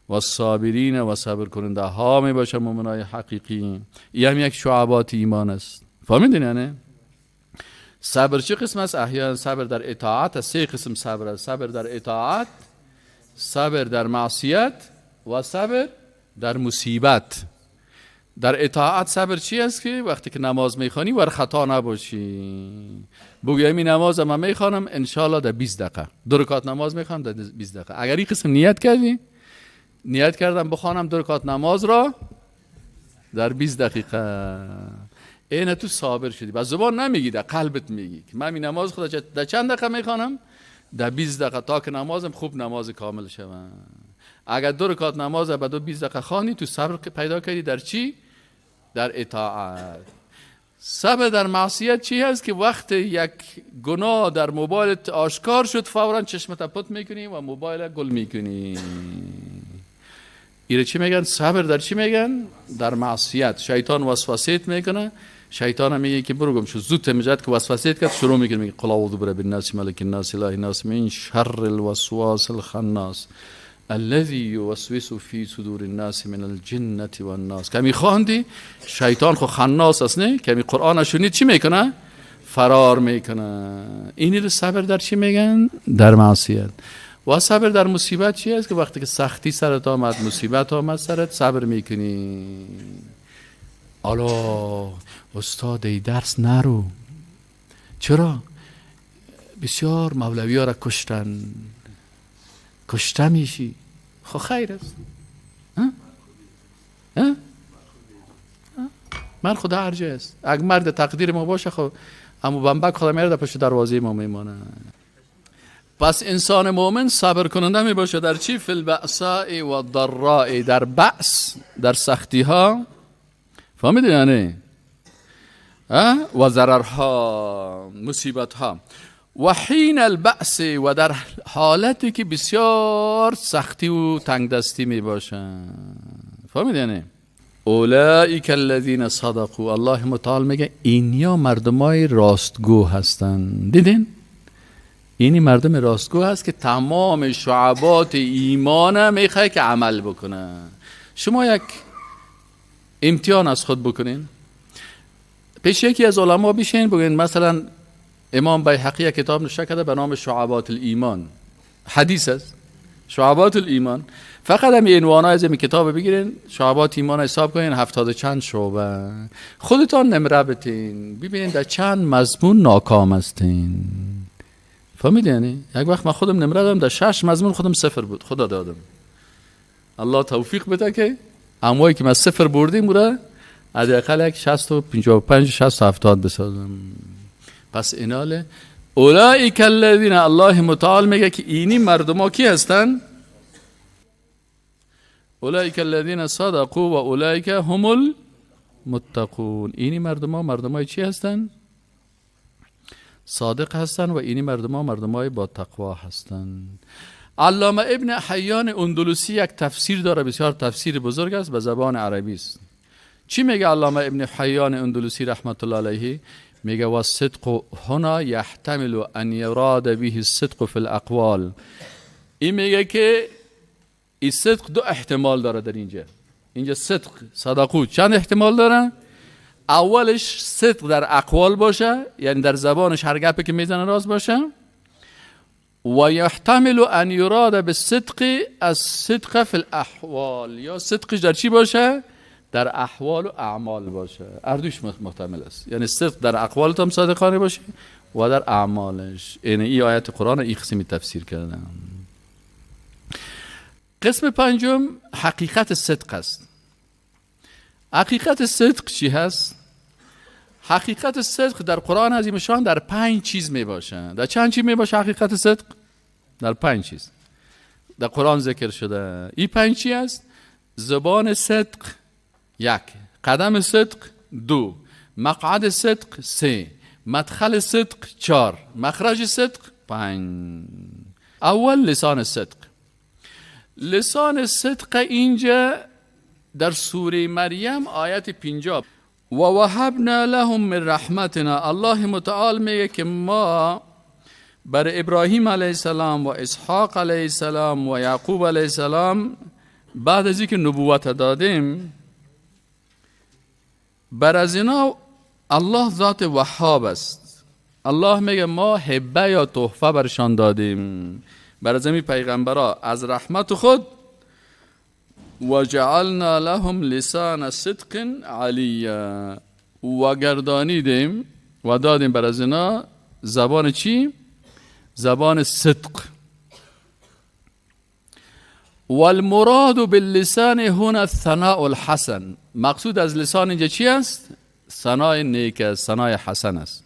و صابرین و صبر کننده ها می باشه مومنای حقیقی. این هم یک شعبات ایمان است. فهمیدین یعنی؟ صبر چه قسم است؟ احیانا صبر در اطاعت است. 3 قسم صبر است: صبر در اطاعت، صبر در معصیت و صبر در مصیبت. در اطاعت صبر چی است؟ که وقتی که نماز میخوانی ور خطا نباشی، بگوی این نماز من میخوانم انشالله در 20 دقیقه، 2 رکعت نماز میخوانم در 20 دقیقه. اگر این قسم نیت کردی، نیت کردم بخوانم 2 رکعت نماز را در 20 دقیقه، اینه تو صابر شدی. بس زبان نمیگی، در قلبت میگی که من این نماز خود در چند دقیقه میخوانم؟ در 20 دقیقه، تا که نمازم خوب نماز کامل شود. اگر 2 رکعت نماز به 20 دقیقه خوانی، تو صبر پیدا کردی در چی؟ در اطاعت. صبر در معصیت چی هست؟ که وقت یک گناه در موبایلت آشکار شد، فورا چشمت پت میکنی و موبایل گل میکنی. ایره چی میگن؟ صبر در چی میگن؟ در معصیت. شیطان وسوسه‌ت میکنه، شیطان میگه که برو گم شو، زود میجاد که وسوسه‌ت کرد شروع میکنه، میگه قل اعوذ برب الناس ملک الناس اله الناس من شر الوسواس الخناس الذي يوسوس في صدور الناس من الجنة والناس. کمی خواندی شیطان خو خناس است نه، کمی قرآن شنید چی میکنه؟ فرار میکنه. اینی رو صبر در چی میگن؟ در معصیت. و صبر در مصیبت چی است؟ که وقتی که سختی سرت آمد، مصیبت آمد سرت، صبر میکنی. الا استاد ای درس نرو، چرا؟ بسیار مولوی ها را کشتن، کشته میشی. خب خیر است. ها؟ من خدا هر جای است. اگر مرد تقدیر ما باشه، خب اما بمبک خدا میره در پشت دروازه ما میمانه. پس انسان مؤمن صبر کننده می باشه در چی؟ فی البأساء و الضراء، در بأس، در سختی ها، فهمیدین یعنی؟ و ضررها، مصیبت ها. و حین البأس، و در حالتی که بسیار سختی و تنگ دستی می باشه. فهمیدین یعنی؟ اولئک الذین صدقوا، الله متعال میگه اینیا مردمای راستگو هستن. دیدین؟ اینی مردم راستگو هست که تمام شعبات ایمان میخواه که عمل بکنه. شما یک امتحان از خود بکنین. پیش یکی از علما بشین بگین، مثلا امام بیهقی کتاب نوشته کرده به نام شعبات الایمان، حدیث است شعبات الایمان. فقط هم عنوان از این کتاب بگیرین، شعبات ایمان حساب کنین، 70 چند شعبه، خودتان نمره بتین، ببینین در چند مضمون ناکام هستین. فهمیدین؟ یعنی یک وقت من خودم نمره دادم در 6 مضمون، خودم 0 بود، خدا دادم. الله توفیق بده که اموایی که من 0 بردیم بوده حداقل یک 60 و 55 60 و 70 بسازم. پس ایناله اولئک الذین، الله متعال میگه که اینی مردم ها کی هستن؟ اولئک الذین صدقوا و اولئک هم المتقون. اینی مردم ها مردم های چی هستن؟ صادق هستن و اینی مردم ها مردم های با تقوا هستن. علامه ابن حیان اندلسی یک تفسیر داره، بسیار تفسیر بزرگ است، به زبان عربی است. چی میگه علامه ابن حیان اندلسی رحمت الله علیه؟ میگه و الصدق هنا یحتمل ان یراد به الصدق فی الاقوال. این میگه که این صدق دو احتمال داره در اینجا. اینجا صدق صدقو چند احتمال داره؟ اولش صدق در اقوال باشه، یعنی در زبانش هر گپی که میزنه راست باشه. و یحتمل ان یراد بالصدق الصدق فی الاحوال، یا صدقش در چی باشه؟ در احوال و اعمال باشه. اردوش محتمل است، یعنی صدق در اقوالت هم صادقانه باشه و در اعمالش. یعنی این آیت قرآن این قسمی تفسیر کردم. قسم پنجم حقیقت صدق است. حقیقت صدق چی هست؟ حقیقت صدق در قرآن عظیم شان در 5 چیز می باشه. در چند چیز می باشه حقیقت صدق؟ در 5 چیز در قرآن ذکر شده. این 5 چی است؟ زبان صدق 1، قدم صدق 2، مقعد صدق 3، مدخل صدق 4، مخرج صدق 5. اول لسان صدق. لسان صدق اینجا در سوره مریم آیت 50، و وهبنا لهم من رحمتنا. الله متعال میگه که ما بر ابراهیم علیه السلام و اسحاق علیه السلام و یعقوب علیه السلام بعد از اینکه نبوت دادیم، بر از اینا الله ذات وهاب است. الله میگه ما هبه یا تحفه برشان دادیم، بر از این پیغمبرا از رحمت خود. و جعلنا لهم لسان صدق علیا، و گردانیدیم و دادیم بر از اینا زبان چی؟ زبان صدق. والمراد باللسان هنا الثناء الحسن. مقصود از لسان اینجا چی است؟ ثنای نیک است، ثنای حسن است.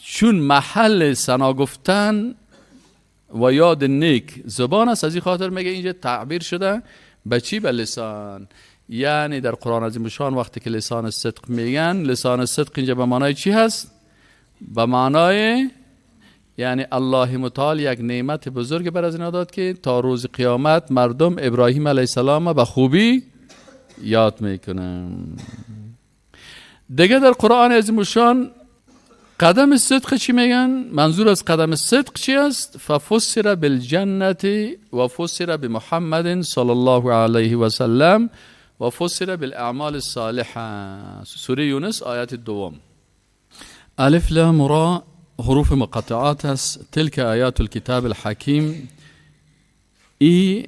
چون محل ثنا گفتن و یاد نیک زبان است، از این خاطر میگه اینجا تعبیر شده به چی؟ به لسان. یعنی در قرآن عظیم شان وقتی که لسان صدق میگن، لسان صدق اینجا به معنای چی هست؟ به معنای یعنی الله متعال یک نعمت بزرگ بر از اینا داد که تا روز قیامت مردم ابراهیم علیه السلام به خوبی یاد میکنن. دیگه در قرآن عظیم شان قدم صدق چی میگن؟ منظور از قدم صدق چی است؟ ففسر بالجنة و فسر بمحمد صلی الله علیه و سلم و فسر بالاعمال الصالحه. سوره یونس آیت 2. الف لام را حروف مقطعات است. تلک آیات الکتاب الحکیم، ای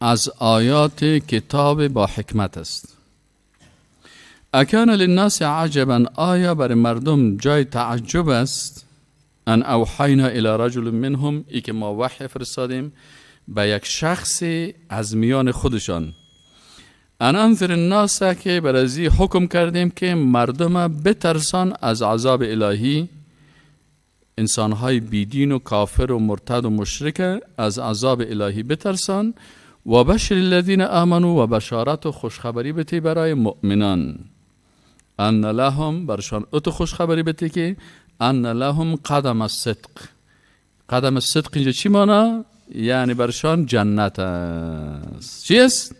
از آیات کتاب با حکمت است. اکان للناس عجبا، آیا بر مردم جای تعجب است؟ ان اوحینا الی رجل منهم، ای که ما وحی فرستادیم به یک شخص از میان خودشان. ان انذر الناس، که بر ازی حکم کردیم که مردم بترسان از عذاب الهی، انسانهای بیدین و کافر و مرتد و مشرک از عذاب الهی بترسان. و بشر الذین آمنوا، و بشارت و خوشخبری بتی برای مؤمنان. ان لهم، برشان اتو خوشخبری بتی که ان لهم قدم الصدق. قدم الصدق اینجا چی مانا؟ یعنی برشان جنت است. چی است؟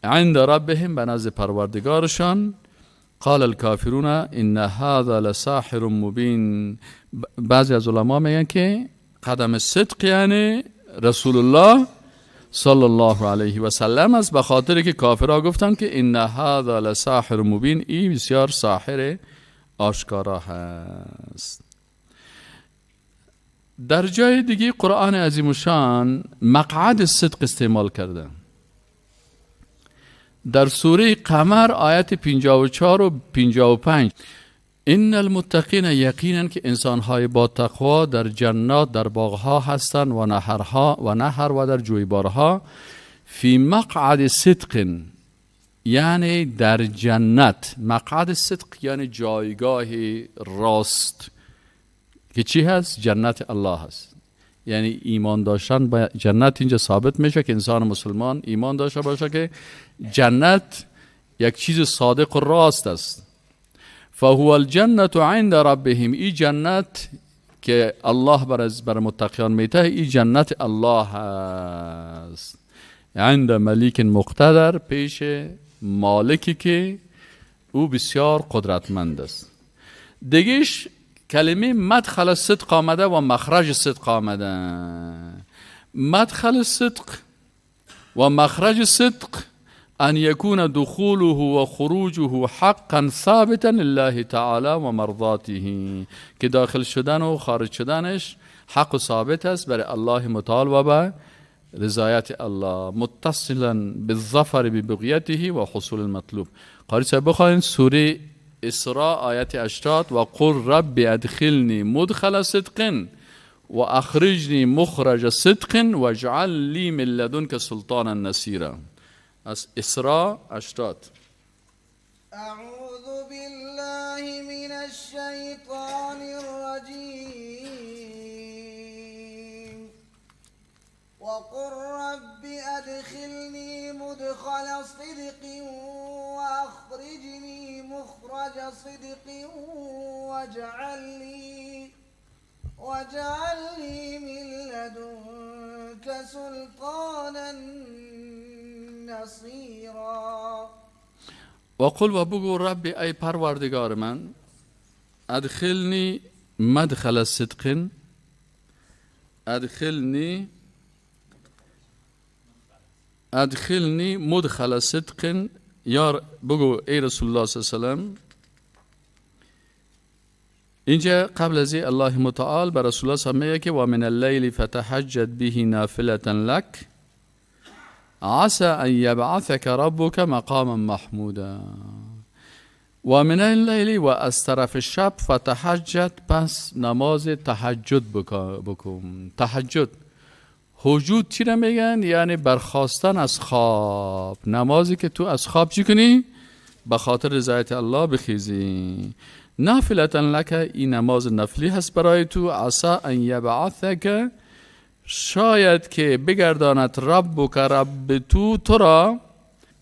عند ربهم، به نزد پروردگارشان. قال الكافرون ان هذا لساحر مبین. بعضی از علما میگن که قدم صدق یعنی رسول الله صلی الله علیه و سلم است، به خاطر که کافرها گفتن که ان هذا لساحر مبین، این بسیار ساحر آشکارا هست. در جای دیگه قرآن عظیم الشان مقعد صدق استعمال کرده. در سوره قمر آیت 54 و 55، ان المتقین، یقینا که انسانهای با تقوا در جنات، در باغها هستند و نهرها و نهر و در جویبارها، فی مقعد صدق، یعنی در جنت. مقعد صدق یعنی جایگاه راست که چی هست؟ جنت الله هست. یعنی ایمان داشتن به جنت اینجا ثابت میشه که انسان مسلمان ایمان داشته باشه که جنت یک چیز صادق و راست است. فهو الجنة عند ربهم، ای جنت که الله بر متقیان میته، ای جنت الله است. عند ملیک مقتدر، پیش مالکی که او بسیار قدرتمند است. دیگهش کلمه مدخل صدق آمده و مخرج صدق آمده. مدخل صدق و مخرج صدق ان یکون دخوله و خروجه حقا ثابتا لله تعالی و مرضاته، که داخل شدن و خارج شدنش حق و ثابت است برای الله متعال و به رضایت الله، متصلا بالظفر ببغیته و حصول المطلوب. قاری صاحب بخواین سوره اسراء آیت 80، و قل رب ادخلنی مدخل صدق و اخرجنی مخرج صدق واجعل لی من لدنک سلطانا نصیرا. از اسراء 80. اعوذ بالله من الشیطان الرجیم. وقل رب ادخلنی مدخل صدق واخرجنی مخرج صدق واجعل لی من لدنک سلطانا نصیرا. وقل و بگو رب ای پروردگار من، ادخلنی مدخل صدق، ادخلنی مدخل صدق. یا بگو ای رسول الله صلی الله علیه و سلم، اینجا قبل از الله متعال بر رسول الله صلی الله علیه و میگه که و من اللیل فتهجد به نافلة لک عسى ان یبعثک ربک مقاما محمودا. و من اللیل و از طرف شب، فتهجد پس نماز تهجد بکن. تهجد هجود چی را میگن؟ یعنی برخاستن از خواب، نمازی که تو از خواب چی کنی؟ به خاطر رضایت الله بخیزی. نافلة لک، این نماز نفلی هست برای تو. عسى ان یبعثک، شاید که بگرداند ربک رب تو تو را.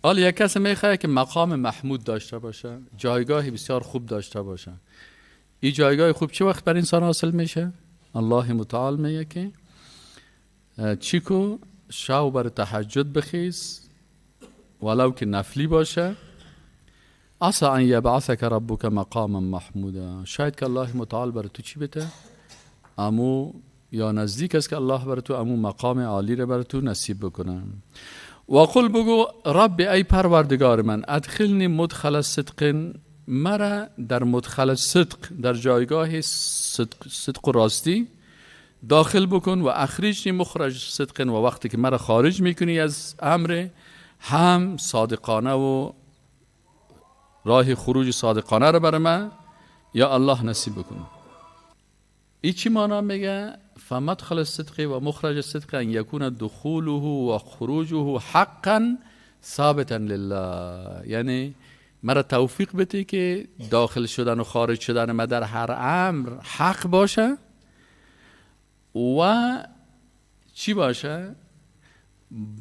حالا یک کسی میخواد که مقام محمود داشته باشه، جایگاهی بسیار خوب داشته باشه. این جایگاه خوب چه وقت بر انسان حاصل میشه؟ الله متعال میگه که چی کو؟ شو بر تهجد بخیز ولو که نفلی باشه. عسى ان یبعثک ربک مقاما محمودا، شاید که الله متعال بر تو چی بده؟ امو یا نزدیک است که الله بر تو امو مقام عالی را بر تو نصیب بکنه. و قل بگو رب ای پروردگار من، ادخلنی مدخل صدق، مرا در مدخل صدق، در جایگاه صدق و راستی داخل بکن. و اخرجنی مخرج صدق، و وقتی که مرا خارج میکنی از امر هم صادقانه و راه خروج صادقانه را بر من یا الله نصیب بکن. ای چی معنا میگه؟ فمدخل الصدق و مخرج الصدق ان یکون دخوله و خروجه حقا ثابتا لله، یعنی مرا توفیق بده که داخل شدن و خارج شدن ما در هر امر حق باشه و چی باشه؟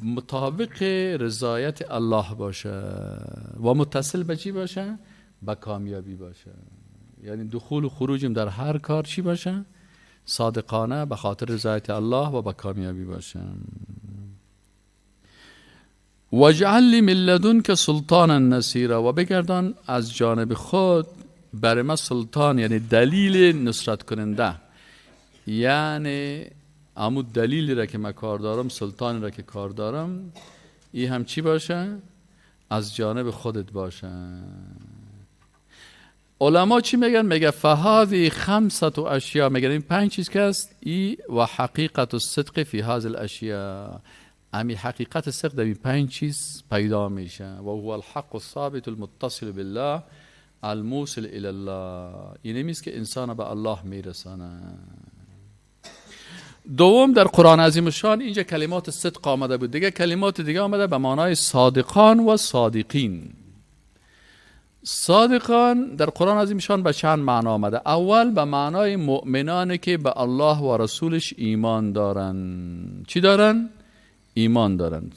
مطابق رضایت الله باشه و متصل به چی باشه؟ به کامیابی باشه. یعنی دخول و خروجم در هر کار چی باشه؟ صادقانه به خاطر رضایت الله و به کامیابی باشه. واجعل لی من لدنک سلطانا نصیرا، و بگردان از جانب خود بر ما سلطان، یعنی دلیل نصرت کننده، یعنی امو دلیلی را که من کار دارم، سلطانی را که کار دارم، ای هم چی باشه؟ از جانب خودت باشه. علما چی میگن؟ میگه فهذه خمسة اشیاء، میگن این 5 چیز که است، ای و حقیقت الصدق فی هذه الاشیاء، امی حقیقت صدق در این 5 چیز پیدا میشه. و هو الحق الثابت المتصل بالله الموصل الی الله، اینه میست که انسان به الله میرسانه. دوم، در قرآن عظیم الشان اینجا کلمات صدق آمده بود، دیگه کلمات دیگه آمده به معنای صادقان و صادقین. صادقان در قرآن عظیم شان به چند معنا آمده. اول به معنای مؤمنانی که به الله و رسولش ایمان دارن. چی دارن؟ ایمان دارن.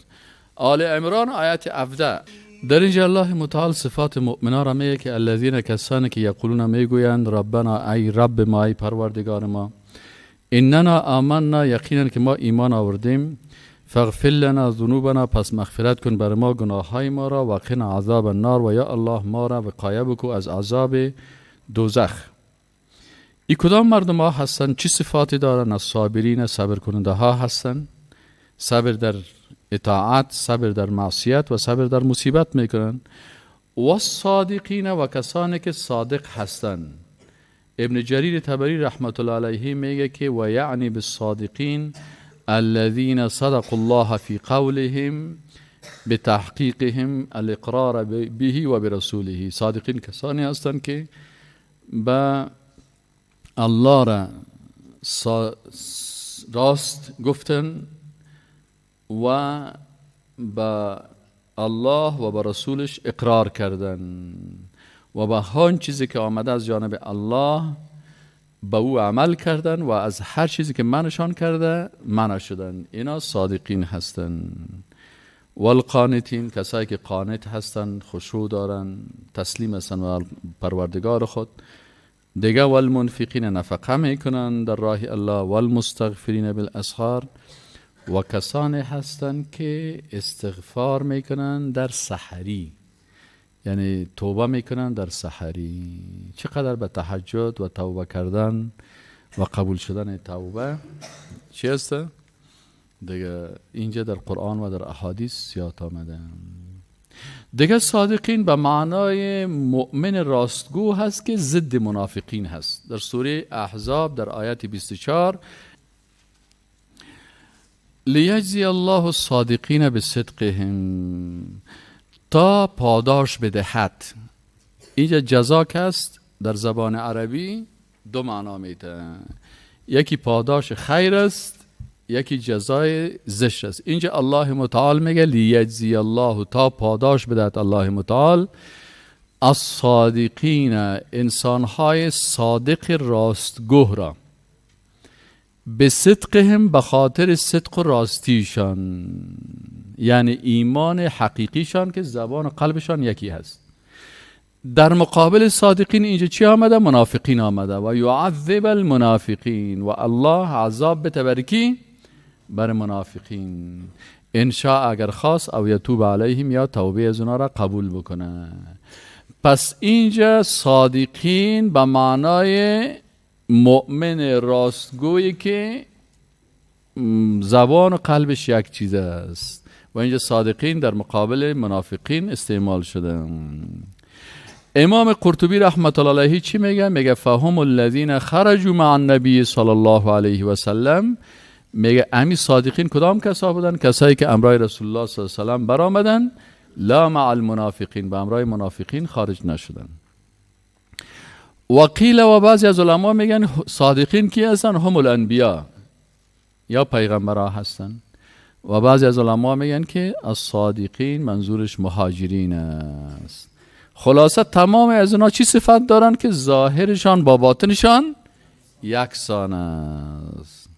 آل عمران آیت 17. در اینجا الله متعال صفات مؤمنان را میگه که الذین، کسانی که یقولون میگویند ربنا، ای رب ما، ای پروردگار ما، اننا آمنا، یقینا که ما ایمان آوردیم، فاغفر لنا ذنوبنا، پس مغفرت کن بر ما گناههای ما را، و قنا عذاب النار، و یا الله ما را وقایه بکو از عذاب دوزخ. ای کدام مردم ها هستن؟ چه صفاتی دارن؟ از صابرین، صبر کننده ها هستن، صبر در اطاعت، صبر در معصیت و صبر در مصیبت میکنن. و صادقین، و کسانی که صادق هستن. ابن جریر طبری رحمت الله علیه میگه که و یعنی بالصادقین الذين صدقوا الله في قولهم بتحقیقهم الاقرار به و برسوله. صادقین کسانی هستند که به الله را راست گفتن و به الله و به رسولش اقرار کردن و به هان چیزی که آمده از جانب الله به او عمل کردن و از هر چیزی که منشان کرده منع شدن. اینا صادقین هستن. والقانتین، کسایی که قانت هستن، خشوع دارن، تسلیم هستن و پروردگار خود. دیگه والمنفقین، نفقه میکنن در راه الله. والمستغفرین بالاسحار، و کسانی هستن که استغفار میکنن در سحری، یعنی توبه میکنن در سحری. چقدر به تهجد و توبه کردن و قبول شدن توبه چی هست؟ دیگه اینجا در قرآن و در احادیث زیاد آمده. دیگه صادقین به معنای مؤمن راستگو هست که ضد منافقین هست. در سوره احزاب در آیت 24 لیجزی الله الصادقین بصدقهم، تا پاداش بدهد. اینجا جزا هست در زبان عربی دو معنا میده، یکی پاداش خیر است، یکی جزای زشت است. اینجا الله متعال میگه لیجزی الله، تا پاداش بدهد الله متعال الصادقین، انسانهای صادق راستگو را، به صدقهم، به خاطر صدق و راستیشان، یعنی ایمان حقیقیشان که زبان و قلبشان یکی هست. در مقابل صادقین اینجا چی آمده؟ منافقین آمده. و یعذب المنافقین، و الله عذاب به تبرکی بر منافقین، انشاء اگر خواست، او یتوب علیهم، یا توبه از اونا را قبول بکنه. پس اینجا صادقین به معنای مؤمن راستگویی که زبان و قلبش یک چیز است، و اینجا صادقین در مقابل منافقین استعمال شده. امام قرطبی رحمت الله علیه چی میگه؟ میگه فهم الذین خرجوا مع النبی صلی الله علیه و سلم. میگه امی صادقین کدام کسا بودن؟ کسایی که امرای رسول الله صلی الله علیه و سلم برآمدن، لا مع المنافقین، به امرای منافقین خارج نشدن. وقیل، و بعضی از علما میگن صادقین کی هستن؟ هم الانبیا، یا پیغمبرها هستن. و بعضی از علما میگن که الصادقین منظورش مهاجرین است. خلاصه تمام از اونا چی صفت دارن؟ که ظاهرشان با باطنشان یکسان است.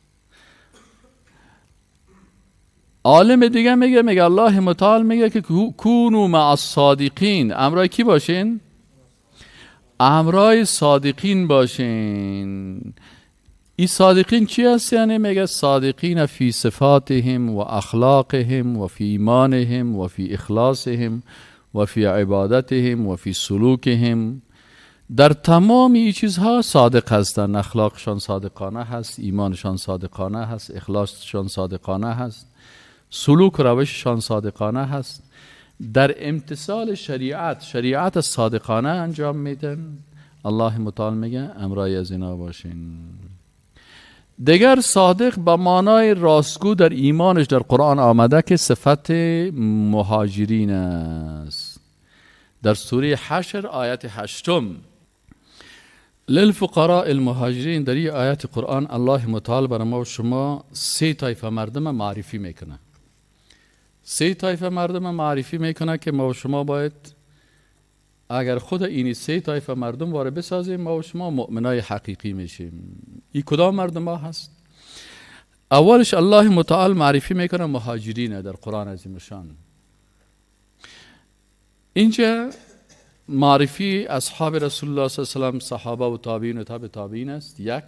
عالم دیگه میگه، میگه الله متعال میگه که کونو مع الصادقین، امرای کی باشین؟ امرای صادقین باشین. این صادقین چی هست؟ یعنی میگه صادقین فی صفاتهم و اخلاقهم و فی ایمانهم و فی اخلاصهم و فی عبادتهم و فی سلوکهم. در تمام این چیزها صادق هستند، اخلاقشان صادقانه هست، ایمانشان صادقانه هست، اخلاصشان صادقانه هست، سلوک و روششان صادقانه هست، در امتثال شریعت، شریعت صادقانه انجام میدن. الله متعال میگه امرای از اینا باشین. دیگر صادق به معنای راستگو در ایمانش در قرآن آمده که صفت مهاجرین است. در سوره حشر آیت 8 للفقراء المهاجرین، در این آیت قرآن الله متعال بر ما و شما سه طایفه مردم معرفی میکنه. سه طایفه مردم معرفی میکنه که ما و شما باید اگر خود اینی سه طایفه مردم واره بسازیم، ما و شما مؤمنای حقیقی میشیم. این کدام مردم ها هست؟ اولش الله متعال معرفی میکنه مهاجرین در قرآن عظیم شان. اینجا معرفی اصحاب رسول الله صلی الله علیه و سلم، صحابه و تابعین و تابع تابعین است. یک.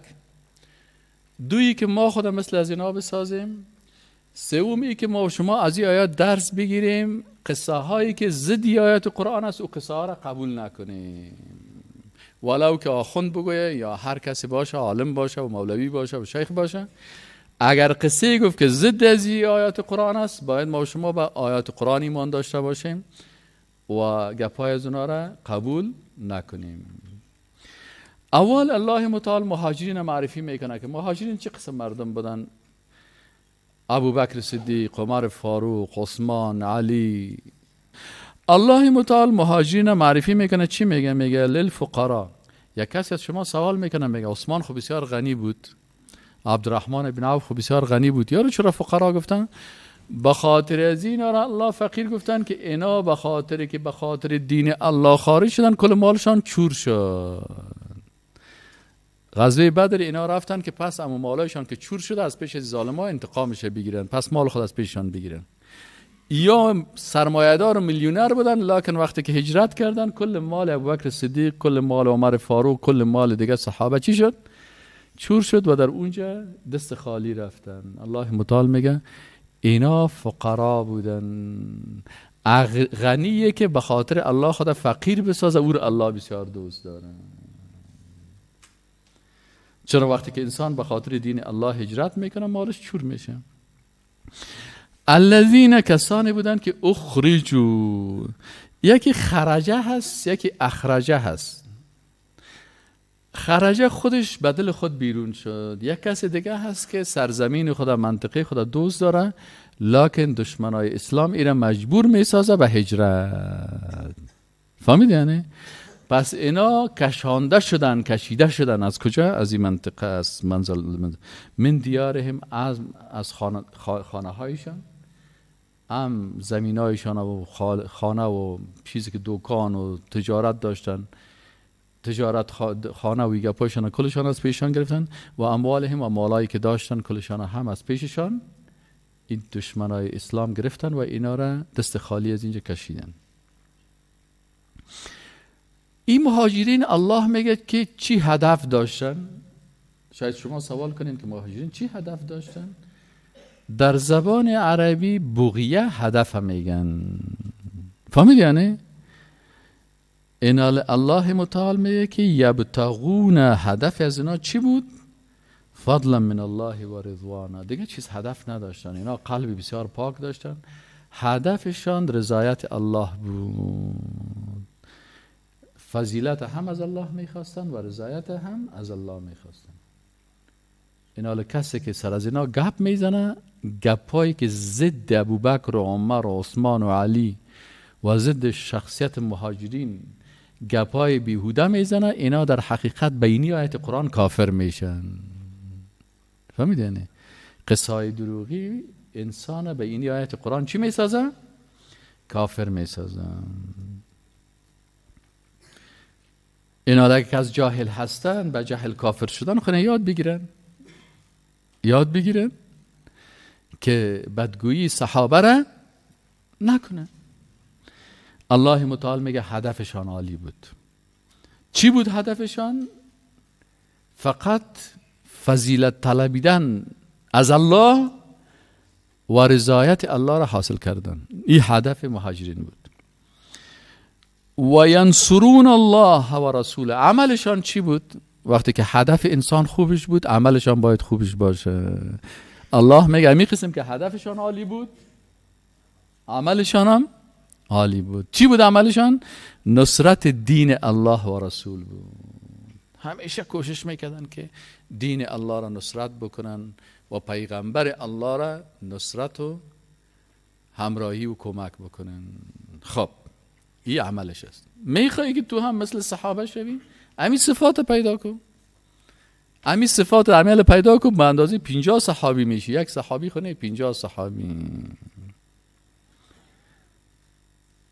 دویی که ما خود مثل از اینا بسازیم. سومی که ما و شما از این آیات درس بگیریم، قصه هایی که ضد آیات قرآن است او قصه ها را قبول نکنیم، ولو که آخوند بگویه یا هر کسی باشه، عالم باشه و مولوی باشه و شیخ باشه، اگر قصه گفت که ضد از این آیات قرآن است، باید ما و شما به آیات قرآن ایمان داشته باشیم و گپای از اونا را قبول نکنیم. اول الله متعال مهاجرین معرفی میکنه که مهاجرین چه قسم مردم بودن. ابوبکر صدیق، عمر فاروق، عثمان، علی. الله متعال مهاجرین معرفی میکنه. چی میگه؟ میگه للفقراء. یک کسی از شما سوال میکنه، میگه عثمان خب بسیار غنی بود، عبدالرحمن بن عوف خب بسیار غنی بود، یارو چرا فقرا گفتن؟ به خاطر از این را الله فقیر گفتن که اینا به خاطر که به خاطر دین الله خارج شدن کل مالشان چور شد. غزوه بدر اینا رفتن که پس امو مالایشان که چور شده از پیش ظالما انتقامش بگیرن، پس مال خود از پیششان بگیرن. یا سرمایه‌دار و میلیونر بودن، لکن وقتی که هجرت کردن کل مال ابوبکر صدیق، کل مال عمر فاروق، کل مال دیگه صحابه چی شد؟ چور شد و در اونجا دست خالی رفتن. الله متعال میگه اینا فقرا بودن. غنیه که به خاطر الله خدا فقیر بسازه، او رو الله بسیار دوست داره. چرا وقتی که انسان به خاطر دین الله هجرت میکنه مالش چور میشه. الذین کسانی بودن که اخرجوا، یکی خرجه هست یکی اخرجه هست. خرجه خودش بدل خود بیرون شد. یک کس دیگه هست که سرزمین خدا، منطقه خدا دوست داره، لکن دشمنای اسلام ایره مجبور میسازه به هجرت. فهمید یعنی؟ پس اینا کشانده شدن، کشیده شدن از کجا؟ از این منطقه، از منزل من دیارهم، از خانه هایشان، هم زمین هایشان و خانه و چیزی که دکان و تجارت داشتن، تجارت خانه و گپایشان کلشان از پیشان گرفتن، و اموالهم و مالایی که داشتن کلشان هم از پیششان این دشمنای اسلام گرفتن و اینا را دست خالی از اینجا کشیدن. این مهاجرین الله میگه که چی هدف داشتن؟ شاید شما سوال کنین که مهاجرین چی هدف داشتن؟ در زبان عربی بغیه هدف میگن. فهمید یعنی؟ این الله متعال میگه که یبتغون، هدف از اینا چی بود؟ فضلا من الله و رضوانه. دیگه چیز هدف نداشتن. اینا قلب بسیار پاک داشتن، هدفشان رضایت الله بود. فضیلت هم از الله میخواستن و رضایت هم از الله میخواستن. اینا کسی که سر از اینا گپ میزنه، گپایی که ضد ابوبکر و عمر و عثمان و علی و ضد شخصیت مهاجرین گپای بیهوده میزنه، اینا در حقیقت بینی آیت قرآن کافر میشن. فهمید یعنی؟ قصه های دروغی انسان به این آیت قرآن چی میسازه؟ کافر میسازه. اینا که از جاهل هستن به جاهل کافر شدن خونه یاد بگیرن، یاد بگیرن که بدگویی صحابه را نکنه. الله متعال میگه هدفشان عالی بود. چی بود هدفشان؟ فقط فضیلت طلبیدن از الله و رضایت الله را حاصل کردن. این هدف مهاجرین بود. و ینصرون الله و رسوله. عملشان چی بود؟ وقتی که هدف انسان خوبش بود، عملشان باید خوبش باشه. الله میگه همین قسم که هدفشان عالی بود، عملشان هم عالی بود. چی بود عملشان؟ نصرت دین الله و رسول بود. همیشه کوشش میکردن که دین الله را نصرت بکنن و پیغمبر الله را نصرت و همراهی و کمک بکنن. خب این عملش است. میخوایی که تو هم مثل صحابه شوی؟ همین صفات پیدا کن، همین صفات عمل پیدا کن، به اندازه 50 صحابی میشی. یک صحابی خونه 50 صحابی.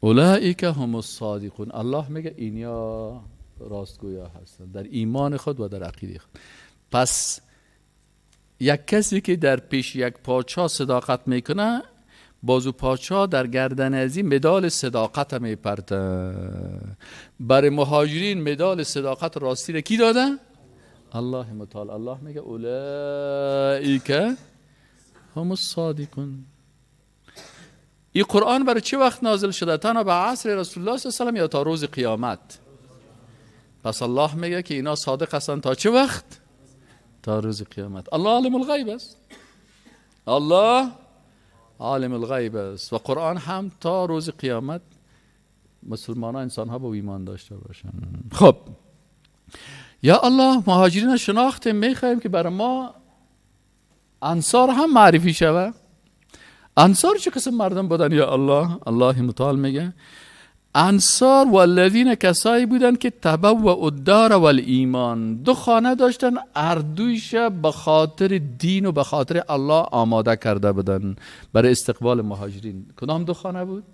اولئک هم الصادقون. الله میگه اینیا راستگویا هستن در ایمان خود و در عقیده خود. پس یک کسی که در پیش یک پادشاه صداقت میکنه، بازو پادشاه در گردن از این مدال صداقت میپرته. برای مهاجرین مدال صداقت راستی را کی داده؟ الله متعال. الله میگه اولئک هم الصادقون. این قرآن برای چه وقت نازل شده؟ تنها به عصر رسول الله صلی الله علیه و سلم یا تا روز قیامت؟ پس الله میگه که اینا صادق هستن تا چه وقت؟ تا روز قیامت. الله عالم الغیب است. الله عالم الغیب است و قرآن هم تا روز قیامت مسلمان ها انسان ها با ایمان داشته باشن. خب یا الله مهاجرین شناختیم، میخوایم که برای ما انصار هم معرفی شوه. انصار چه قسم مردم بودن یا الله؟ الله متعال میگه انصار والذین کسایی بودن که تبوأ الدار والایمان، دو خانه داشتن، اردویش به خاطر دین و به خاطر الله آماده کرده بودن برای استقبال مهاجرین. کدام دو خانه بود؟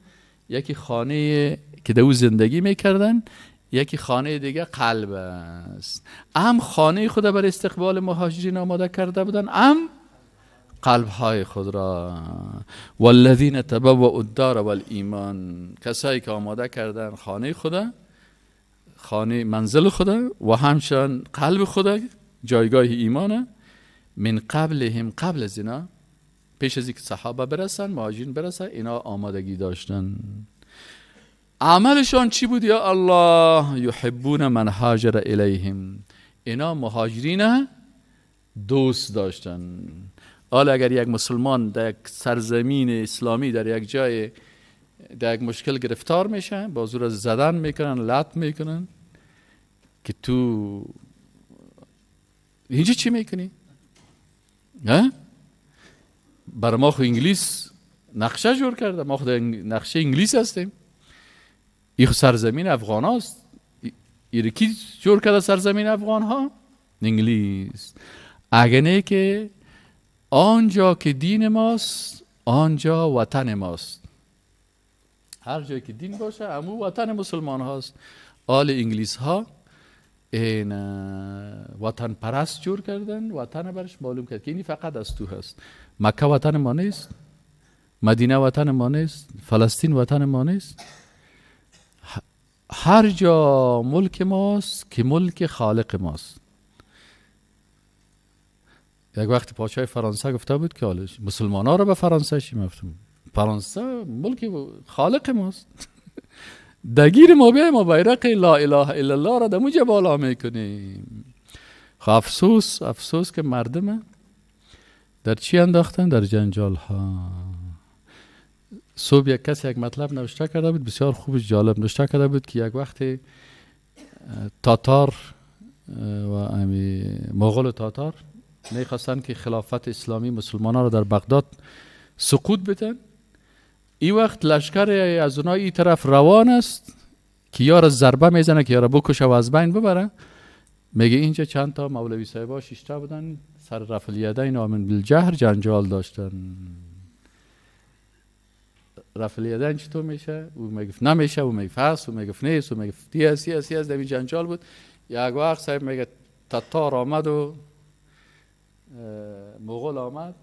یکی خانه که در او زندگی میکردن، یکی خانه دیگه قلب است. ام خانه خود برای استقبال مهاجرین آماده کرده بودن، ام قلب های خود را. والذین تبوأ الدار والایمان، کسایی که آماده کردن خانه خدا، خانه منزل خدا و همچنان قلب خدا، جایگاه ایمانه. من قبلهم، قبل از اینا، پیش از اینکه صحابه برسن، مهاجرین برسن، اینا آمادگی داشتن. عملشان چی بود یا الله؟ یحبون من هاجر الیهم، اینا مهاجرین دوست داشتن. حالا اگر یک مسلمان در یک سرزمین اسلامی در یک جای در یک مشکل گرفتار میشه، بازو را زدن میکنن، لط میکنن که تو اینجا چی میکنی؟ برای ما خو انگلیس نقشه جور کرده، ما خود نقشه انگلیس هستیم. این سرزمین افغان هاست. این کی جور کرده سرزمین افغان ها؟ انگلیس. اگه نه که آنجا که دین ماست، آنجا وطن ماست. هر جایی که دین باشه امو وطن مسلمان هاست. آل انگلیس ها این وطن پرست جور کردن، وطن برش معلوم کرد که اینی فقط از تو هست. مکه وطن ما نیست، مدینه وطن ما نیست، فلسطین وطن ما نیست. هر جا ملک ماست که ملک خالق ماست. یک وقت پادشاه فرانسه گفته بود که مسلمان ها را به فرانسه شیم. گفتم فرانسه ملک خالق ماست. دگیر ما بیایم ما بیرق لا اله الا الله را دموجه بالا میکنیم. خب افسوس، افسوس که مردم در چی انداختن؟ در جنجال ها. صبح یک کسی یک مطلب نوشته کرده بود، بسیار خوب جالب نوشته کرده بود که یک وقت تاتار و مغول و تاتار میخواستن که خلافت اسلامی مسلمان ها را در بغداد سقوط بدن. این وقت لشکر از اونها این طرف روان است که یار ضربه میزنه که یار بکشه و از بین ببره. میگه اینجا چند تا مولوی صاحبا شیشته بودن سر رفع الیدین و من بالجهر جنجال داشتن. رفع الیدین چطور میشه؟ او میگفت نمیشه، او میگفت هست، او میگفت نیست، او میگفت دی هست، سی هست، در این جنجال بود. یک وقت صاحب میگه تتار آمد و مغول آمد،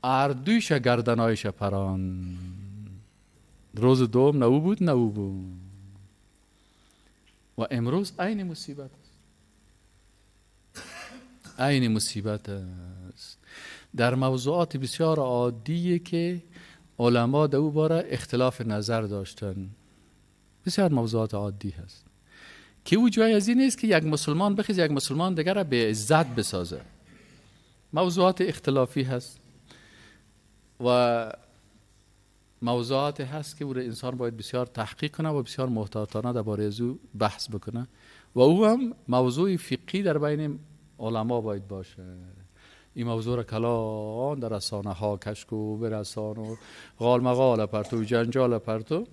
اردویش گردنایش پران. روز دوم نه او بود نه او بود. و امروز عین مصیبت است، عین مصیبت است. در موضوعات بسیار عادیه که علما در او باره اختلاف نظر داشتن. بسیار موضوعات عادی هست که او جای از این نیست که یک مسلمان بخیز یک مسلمان دیگر را به عزت بسازه. موضوعات اختلافی هست و موضوعات هست که او انسان باید بسیار تحقیق کنه و بسیار محتاطانه درباره از او بحث بکنه و او هم موضوع فقهی در بین علما باید باشه. این موضوع را کلان در رسانه ها کشک و برسان و غال مغال پرتو و جنجال پرتو،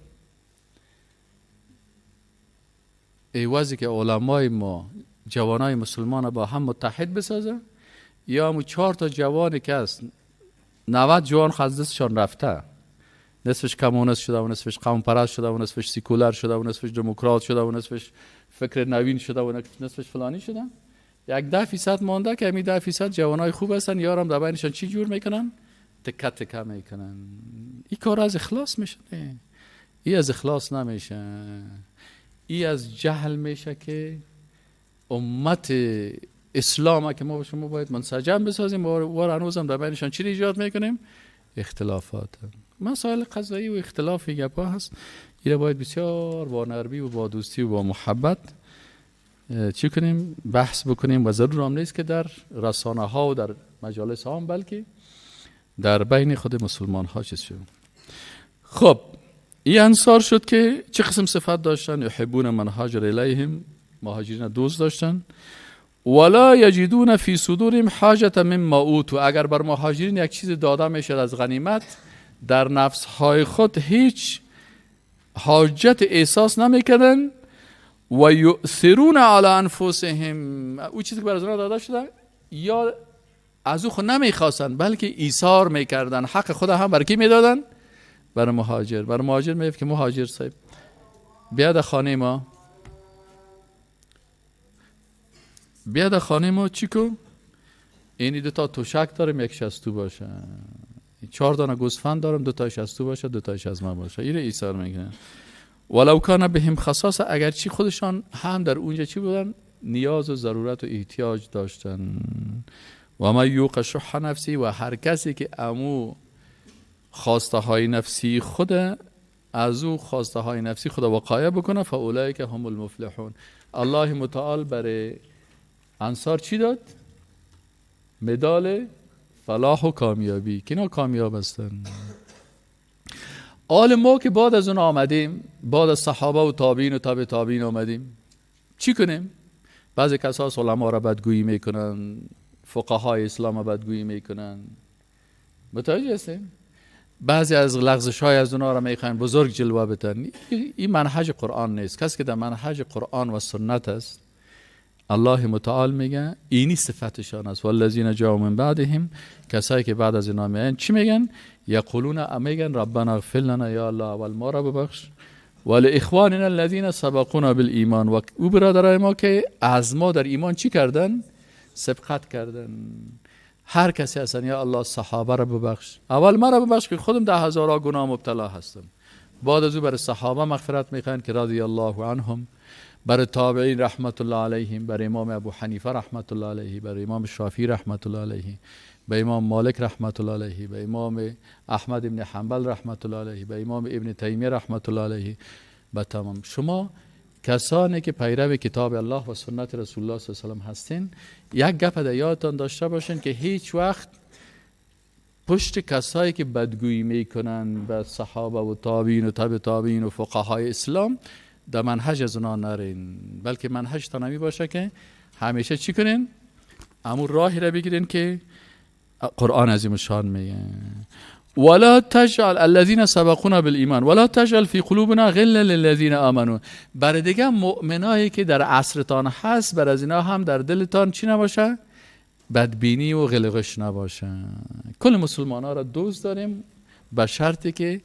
ایوازی که علمای ما جوانای مسلمان با هم متحد بسازه، یا همون 4 تا جوانی که هست 90 جوان خزدستشان رفته، نصفش کمونیست شده و نصفش قوم پرست شده و نصفش سیکولر شده و نصفش دموکرات شده و نصفش فکر نوین شده و نصفش فلانی شده، یک 10% مانده که همین 10% جوانای خوب هستن، یارم در بینشان چی جور میکنن؟ تکه تکه میکنن. این کار از اخلاص میشه؟ نه، این از اخلاص نمیشه، این از جهل میشه که امت اسلام که ما با شما باید منسجم بسازیم و هنوزم در بینشان چی ایجاد میکنیم؟ اختلافات. مسائل قضایی و اختلاف گپا هست، این باید بسیار با نرمی و با دوستی و با محبت چی کنیم؟ بحث بکنیم و ضرور هم نیست که در رسانه ها و در مجالس عام، بلکه در بین خود مسلمان ها چیز شد. خب این انصار شد که چه قسم صفت داشتن؟ یحبون من هاجر الیهم، مهاجرین دوست داشتن. ولا یجدون فی صدورهم حاجة مما اوتوا، اگر بر مهاجرین یک چیز داده میشد از غنیمت، در نفس های خود هیچ حاجت احساس نمیکردن. و یؤثرون علی انفسهم، او چیزی که بر از اونها داده شده یا از او خود نمیخواستن بلکه ایثار میکردن، حق خود هم بر کی میدادن؟ بر مهاجر. بر مهاجر میگفت که مهاجر صاحب بیا در خانه ما، بیا در خانه ما چی کو؟ اینی 2 تا تشک دارم، یکیش از تو باشه، 4 دانه گوسفند دارم، 2 تایش از تو باشه، 2 تایش از من باشه. اینو ایثار میکنن. ولو کان بهم خصاصه، اگرچه خودشان هم در اونجا چی بودن؟ نیاز و ضرورت و احتیاج داشتن. و من یوق شح نفسی، و هر کسی که امو خواسته های نفسی خود از او خواسته های نفسی خود وقایه بکنه، فاولئک هم المفلحون. الله متعال برای انصار چی داد؟ مدال فلاح و کامیابی، که اینا کامیاب هستن. آل ما که بعد از اون آمدیم، بعد از صحابه و تابعین و تابع تابعین آمدیم، چی کنیم؟ بعضی کسا علما را بدگویی میکنن، فقهای اسلام را بدگویی میکنن، متوجه هستیم؟ بعضی از لغزش های از اونها را میخواین بزرگ جلوه بدن. این منهج قرآن نیست. کسی که در منهج قرآن و سنت است، الله متعال میگه اینی صفتشان است. والذین جاءوا من بعدهم، کسایی که بعد از اینا میان چی میگن؟ یقولون، میگن ربنا اغفر لنا، یا الله اول ما را ببخش، ولاخواننا الذین سبقونا بالایمان، و او برادرای ما که از ما در ایمان چی کردن؟ سبقت کردن. هر کسی هستن، یا الله صحابه را ببخش، اول ما را ببخش که خودم 10,000 گناه مبتلا هستم. بعد از او برای صحابه مغفرت میخوان که رضی الله عنهم، برای تابعین رحمت الله علیهم، برای امام ابو حنیفه رحمت الله علیه، برای امام شافعی رحمت الله علیه، به امام مالک رحمت الله علیه، به امام احمد ابن حنبل رحمت الله علیه، به امام ابن تیمیه رحمت الله علیه. به تمام شما کسانی که پیرو کتاب الله و سنت رسول الله صلی الله علیه و سلم هستین، یک گپ در یادتان داشته باشین که هیچ وقت پشت کسایی که بدگویی میکنن به صحابه و تابعین و تابع تابعین و فقهای اسلام در منهج از اونا نرین، بلکه منهج تا نمی باشه که همیشه چی کنین؟ امون راهی را بگیرین که قرآن عظیم شان میگه. ولا تجعل الذين سبقونا بالایمان ولا تجعل في قلوبنا غلا للذين آمنوا. برای دیگه مؤمنایی که در عصرتان هست، بر از اینا هم در دلتان چی نباشه؟ بدبینی و غلغش نباشه. کل مسلمان ها را دوست داریم به شرطی که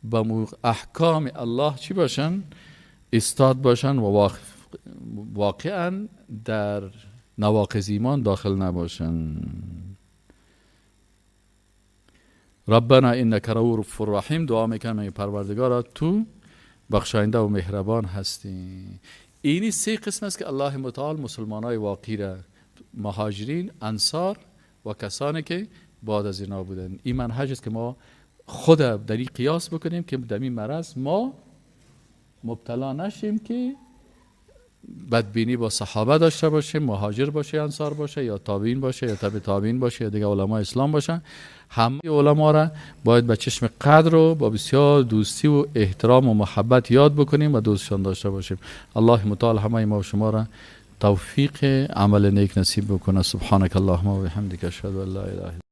با احکام الله چی باشن؟ استاد باشن و واقعا در نواقض ایمان داخل نباشن. ربنا انک رؤوف رحیم، دعا میکنم ای پروردگارا تو بخشاینده و مهربان هستی. اینی 3 قسم است که الله متعال مسلمانای واقعی را، مهاجرین، انصار و کسانی که بعد از اینا بودن. این منهج است که ما خود در این قیاس بکنیم که در این مرض ما مبتلا نشیم که بدبینی با صحابه داشته باشیم، مهاجر باشه، انصار باشه، یا تابعین باشه، یا تابع تابعین باشه، یا دیگه علمای اسلام باشه. همه علما را باید به چشم قدر و با بسیار دوستی و احترام و محبت یاد بکنیم و دوستشان داشته باشیم. الله متعال همه ما و شما را توفیق عمل نیک نصیب بکنه. سبحانك اللهم و بحمدک، اشهد ان لا اله الا